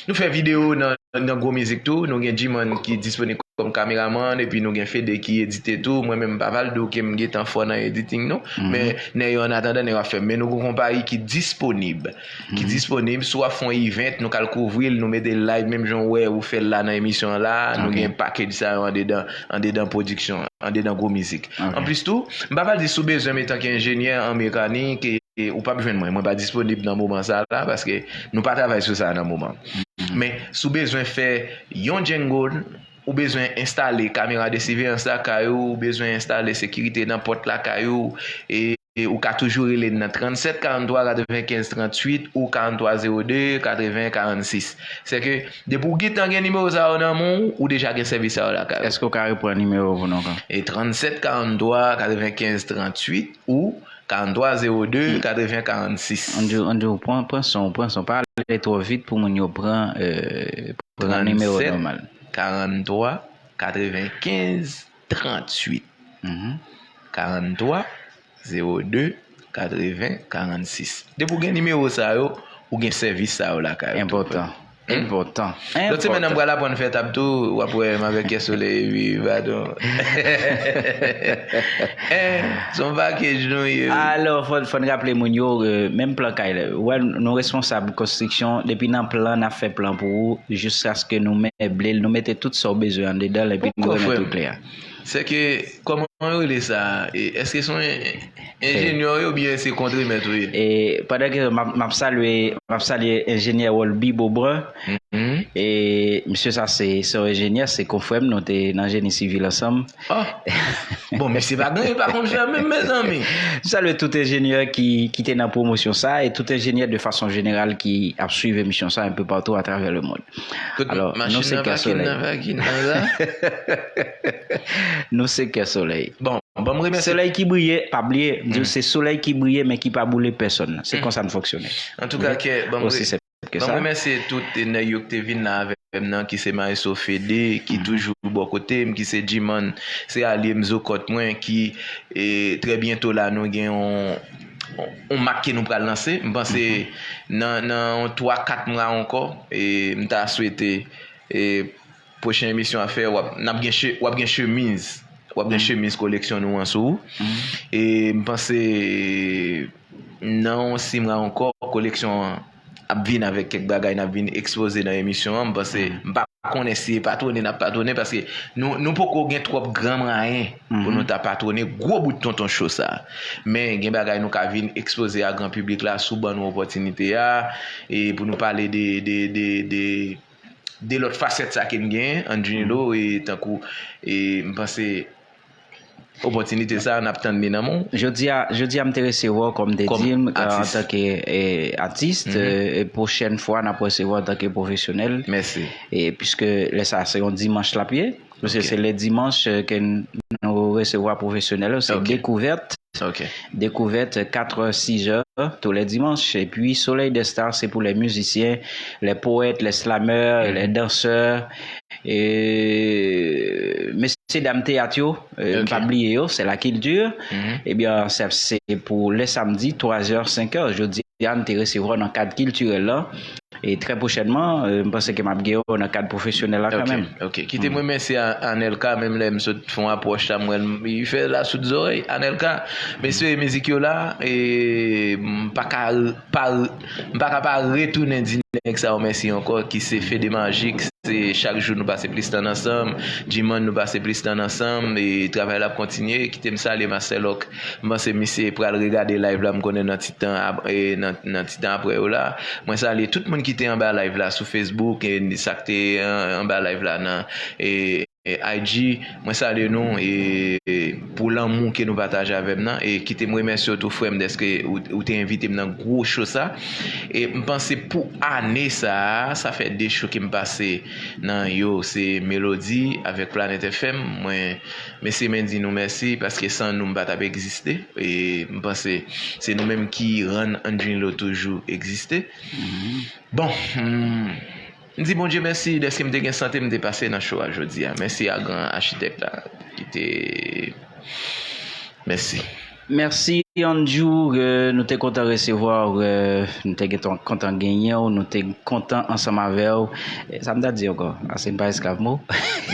nou fè videyo nan nan gwo mizik tou. Nou gen G-Man ki disponib kòm kameramann, epi nou gen Fede ki edite tou. Mwen menm, m pa pral di w ke m gentan fò nan editing, non. Men nèg yo, an atandan, nèg yo ap fè. Men nou gen yon konpayi ki disponib. Ki disponib, si w ap fè yon event, nou ka al kouvri l, nou mete l live, menm jan w wè ou fè l la nan emisyon an la, nou gen package sa yo andedan, andedan pwodiksyon, andedan gwo mizik. Anplis tou, m pa pral di si w bezwen m etanke enjenyè an mekanik, e ou p ap jwenn mwen. Mwen pa disponib nan moman sa la, paske nou pa travay sou sa nan moman. Men, si w bezwen fè yon jingle, ou bezwen enstale kamera de siveyans lakay ou, ou bezwen enstale sekirite nan pòt lakay ou, e, e ou ka toujou rele n nan trannsèt karanntwa katrevenkenz tranntuit ou karanntwa zewo de katreven karannsis. Sèke, depi w gentan gen nimewo sa yo nan men w, ou deja gen sèvis sa yo lakay ou. Èske w ka reprann nimewo pou nou ankò? E trannsèt karanntwa katrevenkenz tranntuit ou karanntwa zewo de katreven karannsis. Andrew, Andrew, pran, pran son, pran son. Pa ale twò vit pou moun yo pran, euh, pran nimewo nòmal. Karanntwa katrevenkenz tranntuit. Karanntwa zewo de katreven karannsis. Depi w gen nimewo sa yo, ou gen sèvis sa yo lakay ou tou. Enpòtan. Enpòtan. Lòt semèn nan, m pral aprann fè tab tou, w ap wè m avèk Kè Solèy epi badon. Se yon pakèj nou ye. Alò, fò, fò n raple moun yo, euh, menm plan kay la. Wè, nou responsab konstriksyon, depi nan plan, n ap fè plan pou ou, jiskaske nou meble l, nou mete tout sa w bezwen andedan l, epi nou remèt ou kle a. Sèke, kòman yo rele sa? E, èske se yon en- enjenyè ou ye oubyen se kontremèt ou ye? E pandan ke m ap, m ap salye, m ap salye enjenyè Wolby Beaubrun. E misye sa se, se yon enjenyè, se konfrè m, nou te nan jeni sivil ansanm. Bon, misye pa gen, pa konn fè menm, mezanmi. M salye tout enjenyè ki, ki te nan pwomosyon sa e tout enjenyè de fason jeneral ki ap swiv emisyon sa enpe patou atravè lemonn. Alò, nou se Kè Solèy. Nou se Kè Solèy. Bon, ban m remèsye. Solèy ki briye, pa bliye, m di w se solèy ki briye men ki pa boule pèsonn. Se konsa n fonksyone. Antouka, Kè, ban m remèsye tout nèg yo ki te vin la avè m nan, ki se Maestro Fede, ki toujou bò kote m, ki se G-Man, se alye m, zo kòt mwen, ki, e, trè byento la, nou gen yon, yon mak ke nou pral lanse. M panse nan, nan yon twa, kat mwa ankò, e, m ta swete, e, pwochen emisyon a fè, w ap, n ap gen che-, w ap gen chemiz. W ap gen chemiz koleksyon nou an sou ou. E m panse nan yon sis mwa ankò, koleksyon an ap vin avèk kèk bagay n ap vin ekspoze nan emisyon an. M panse, m pa konnen si e patwone n ap patwone, paske nou, nou poko gen twòp gran mwayen pou nou ta patwone gwo bout tonton cho sa. Men gen bagay nou ka vin ekspoze a gran piblik la si w ban nou opòtinite a, e pou nou pale de, de, de, de, de lòt fasèt sa ke n genyen, Andrew Nilo, e tankou, e m panse, opòtinite sa a, n ap tann li nan men w. Jodi a, jodi a, m te resevwa w, kòm m te di, antanke, e, atis, e, e pwochèn fwa, n ap resevwa w antanke pwofesyonèl. Mèsi. E piske lè sa a, se yon dimanch l ap ye, piske se lè dimanch, e, ke n, nou resevwa pwofesyonèl yo, se dekouvèt. Ok. Découverte, quatre heures, six heures, tous les dimanches. Et puis, Soleil des Stars, c'est pour les musiciens, les poètes, les slameurs, les danseurs. E mesye dam teyat yo, euh, m pa bliye yo, c'est la culture. Ebyen, se, se pou lè samdi, twa zè, senk è. Jodi a, n te resevwa nan kad kiltirèl la. E trè pwochènman, euh, m panse ke m ap gen yo nan kad pwofesyonèl la kanmenm. Ok. Kite m remèsye a Anelka, menm lè m sot fè yon apwòch la, m wè l, li fè la soud zòrèy. Anelka, mesye, mizik yo la, e m pa ka pa, m pa ka pa retounen di nèg sa yo mèsi ankò, ki se Fede Majik. Se chak jou nou pase plis tan ansanm, Jiman nou pase plis tan ansanm, e travay la ap kontinye. Kite m salye Master Lock. M panse misye pral regade live la, m konnen nan ti tan ap-, e nan, nan ti tan apre yo la. Mwen salye tout moun ki te anba live la sou Facebook, e sa k te an-, anba live la nan, e, e I G. Mwen salye nou, e, e pou lanmou ke nou pataje avè m nan. E kite m remèsye w tou, frè m, dèske ou, ou te envite m nan gwo show sa. E m panse pou ane sa a, sa fè de show ke m pase nan yo, se Melody avèk Planet F M. Mwen, mesye, men di nou mèsi, paske san nou, m pa t ap egziste. E m panse se nou menm ki rann Andjoulo toujou egziste. Bon, hmm, m di Bondye mèsi dèske m te gen sante, m te pase nan show a jodi a. Mèsi a gran achitèk la ki te, mèsi. Mèsi, Andjou, euh, nou te kontan resevwa w, euh, nou te gentan kontan genyen w, nou te kontan ansanm avè w. E sa m ta di ankò? Ase n pa esklav mo?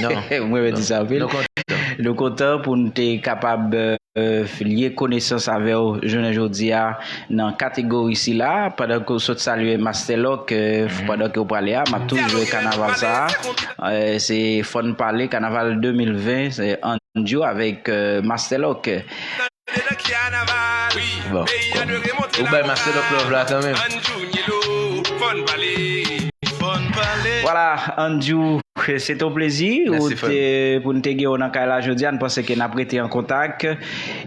Non. Mwen menm di sa anpil. Nou kontan. Nou kontan pou n te kapab, euh, lye konesans avè w jounen jodi a nan kategori sila, pandan ke w sot salye Master Lock, euh, pandan ke w prale a, m ap tou jwe kanaval sa a. Euh, se Fò n Pale, kanaval de mil ven, se Andjou avèk, euh, Master Lock. Bon. Ou bay Master Lock love la kanmenm. Vwala, Andjou, se ton plezi pou n te gen w nan kay la jodi a. N panse ke n ap rete an kontak.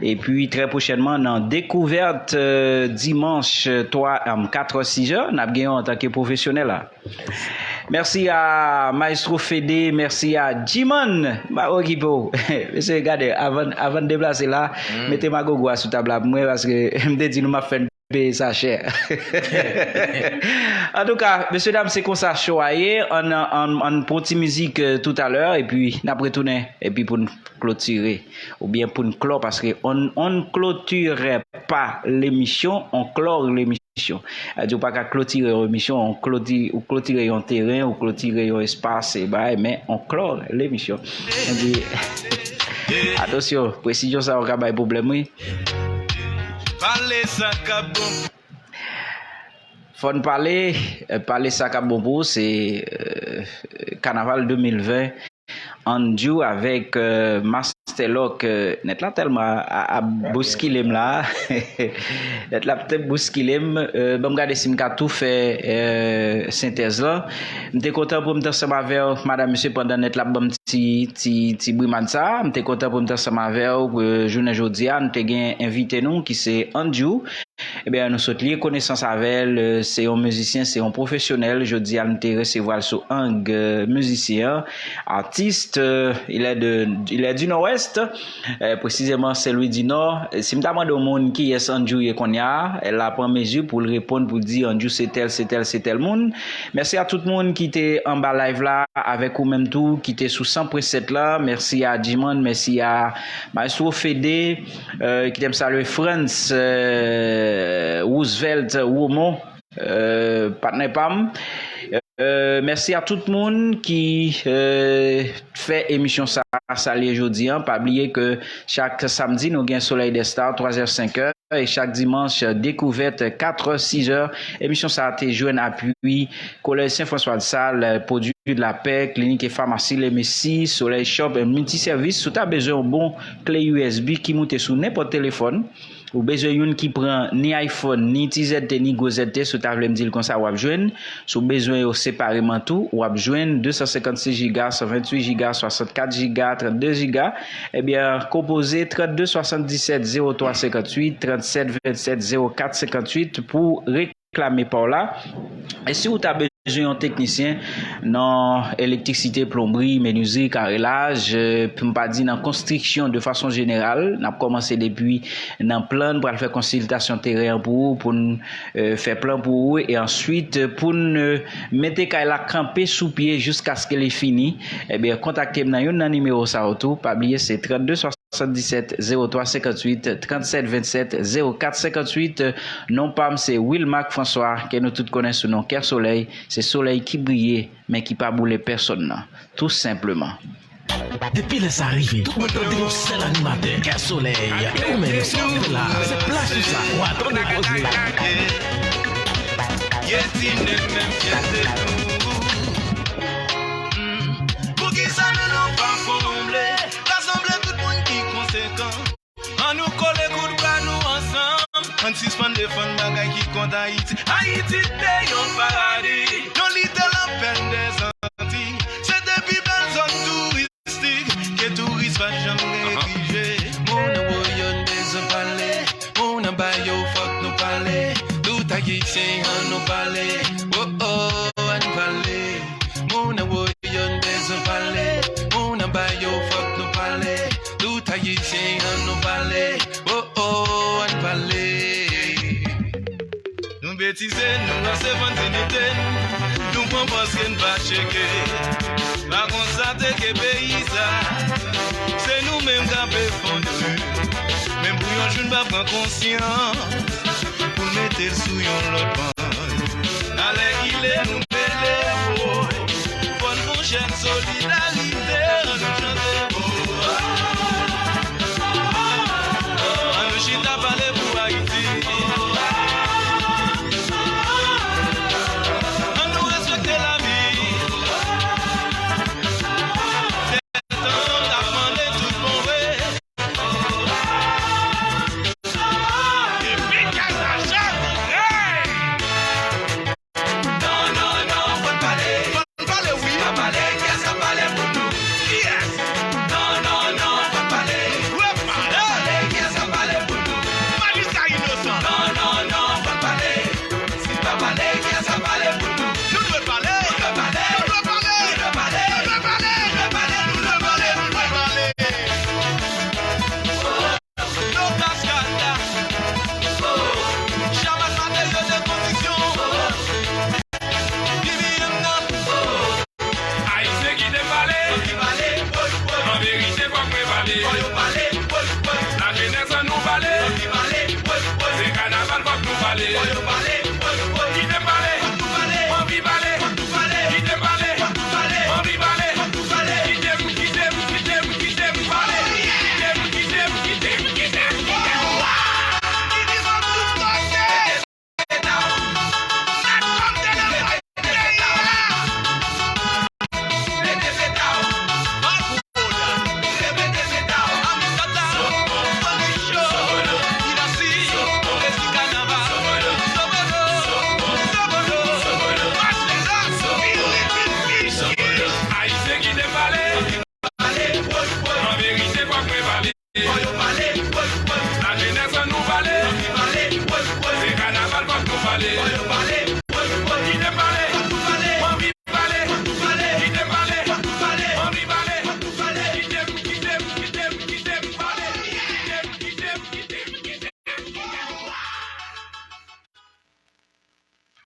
Epi, trè pwochènman, nan Découverte, euh, dimanch twa, euh, kat è, sis è, n ap gen w antanke pwofesyonèl la. Mèsi a Maestro Fede, mèsi a G-Man. M ap okipe w. Mesye, gade, avan, avan n deplase la, mete magogo a sou tab la pou mwen, paske m te di nou m ap fè n peye sa chè. Antouka, mesye dam, se konsa show a ye. Ann, ann, ann pran ti mizik, euh, toutalè, epi n ap retounen, epi pou n klotire, oubyen pou n klò, paske on, on ne clôture pas l'émission, on clore l'émission. Sa di w pa ka klotire yon emisyon, on kloti-, ou klotire yon teren, ou klotire yon espas, e bagay, men on clore l'émission. Sa di, atansyon, presizyon sa yo ka bay pwoblèm, wi. Pale sa k ap bon. Fò n pale, euh, pale sa k ap bon pou ou, se, euh, kanaval de mil ven. Andjou avèk, euh, Master Lock, euh, nèt la tèlman a, a, ap bouskile m la. Nèt la ap bouskile m. Euh, ban m gade si m ka tou fè, euh, sentèz lan. M te kontan pou m t ansanm avè w, madam, mesye, pandan nèt la ap ban m ti, ti, ti brimad sa. M te kontan pou m t ansanm avè w, euh, jounen jodi a. Nou te gen envite nou ki se Andjou. Ebyen, nou sot lye konesans avè l, euh, se yon mizisyen, se yon pwofesyonèl. Jodi a, nou te resevwa l sou ang, euh, mizisyen, artiste, euh, il est de, il est du Nord-Ouest, euh, précisément Saint-Louis du Nord. Si m ta mande yon moun kiyès Andjou ye kounye a, l ap pran mezi pou l reponn, pou l di Andjou se tèl, se tèl, se tèl moun. Mèsi a tout moun ki te anba live la avèk ou menm tou, ki te sou san pwen sèt la. Mèsi a G-Man, mèsi a Maestro Fede, euh, kite m salye Frantz, euh, Roosevelt Romon, euh, patnè pa m. Euh, mèsi a tout moun ki, euh, fè emisyon sa a salye jodi a. Pa bliye ke chak samdi, nou gen Soleil des Stars, twa zè, senk è. E chak dimanch, Découverte, kat è, sis è. Emisyon sa a te jwenn apui Collège Saint François de Sales, Produits de la Paix, Clinique et Pharmacie Les Messi, Soleil Shop, Multiservice. Si w ta bezwen yon bon kle U S B ki moute sou nenpòt telefòn, ou bezwen youn ki pran ni iPhone, ni ti Z T, ni gwo Z T, si w ta vle m di l konsa, w ap jwenn. Si w bezwen yo separeman tou, w ap jwenn de san senkannsis jiga, san venntuit jiga, swasannkat jiga, trannde jiga. Ebyen, konpoze trannde swasanndisèt zewo twa senkantuit, trannsèt vennsèt zewo kat senkantuit pou reklame pa w la. E si w ta bezwen yon teknisyen nan elektrisite, plonbri, menizri, karelaj, eh, pou m pa di nan konstriksyon de fason jeneral. N ap kòmanse depi nan plan, n pral fè konsiltasyon teren an pou ou, pou n, eh, fè plan pou ou, e answit, eh, pou n, eh, mete kay la kanpe sou pye jiskaske li fini. Ebyen, kontakte m nan youn nan nimewo sa yo tou. Pa bliye, se trannde swasanndisèt zewo twa senkantuit, trannsèt vennsèt zewo kat senkantuit. Non pa m se Wilmac François, ke nou tout konnen sou non Kè Solèy. Se solèy ki briye, men ki pa boule pèsonn nan. Tou senpleman. Depi lè sa rive, tout moun tande yon sèl animatè, Kè Solèy. E ou menm, sa w ap fè la? Se plas ou sa, w a tande koze. Ye di menm, menm fyète nou. Hmm. Poukisa nou, nou pa fon anble, rasanble tout moun ki konsekan? Ann nou kole kout bra nou ansanm. Ann sispann defann bagay ki kont Ayiti. Ayiti te yon paradi, yon lide lapèn dèzanti. Se te pi bèl zòn touristik ke touris pa janm neglije. Moun nan Woyòn bezwen pale, moun nan Bayo fòk nou pale. Tout Ayisyen ann nou pale, oh oh, ann pale. Moun nan Woyòn bezwen pale, moun nan Bayo fòk nou pale. Tout Ayisyen ann nou pale, oh oh, ann pale. Nou betize, nou pase vann diyite n, nou pran pòz ke n pa tcheke. Pa konstate ke peyi sa, se nou menm k ap efondre. Men pou yon jou n pa pran konsyans, pou n mete l sou yon lòt pant. Alèkile nou mele, woy, fò n fè yon chèn solidè.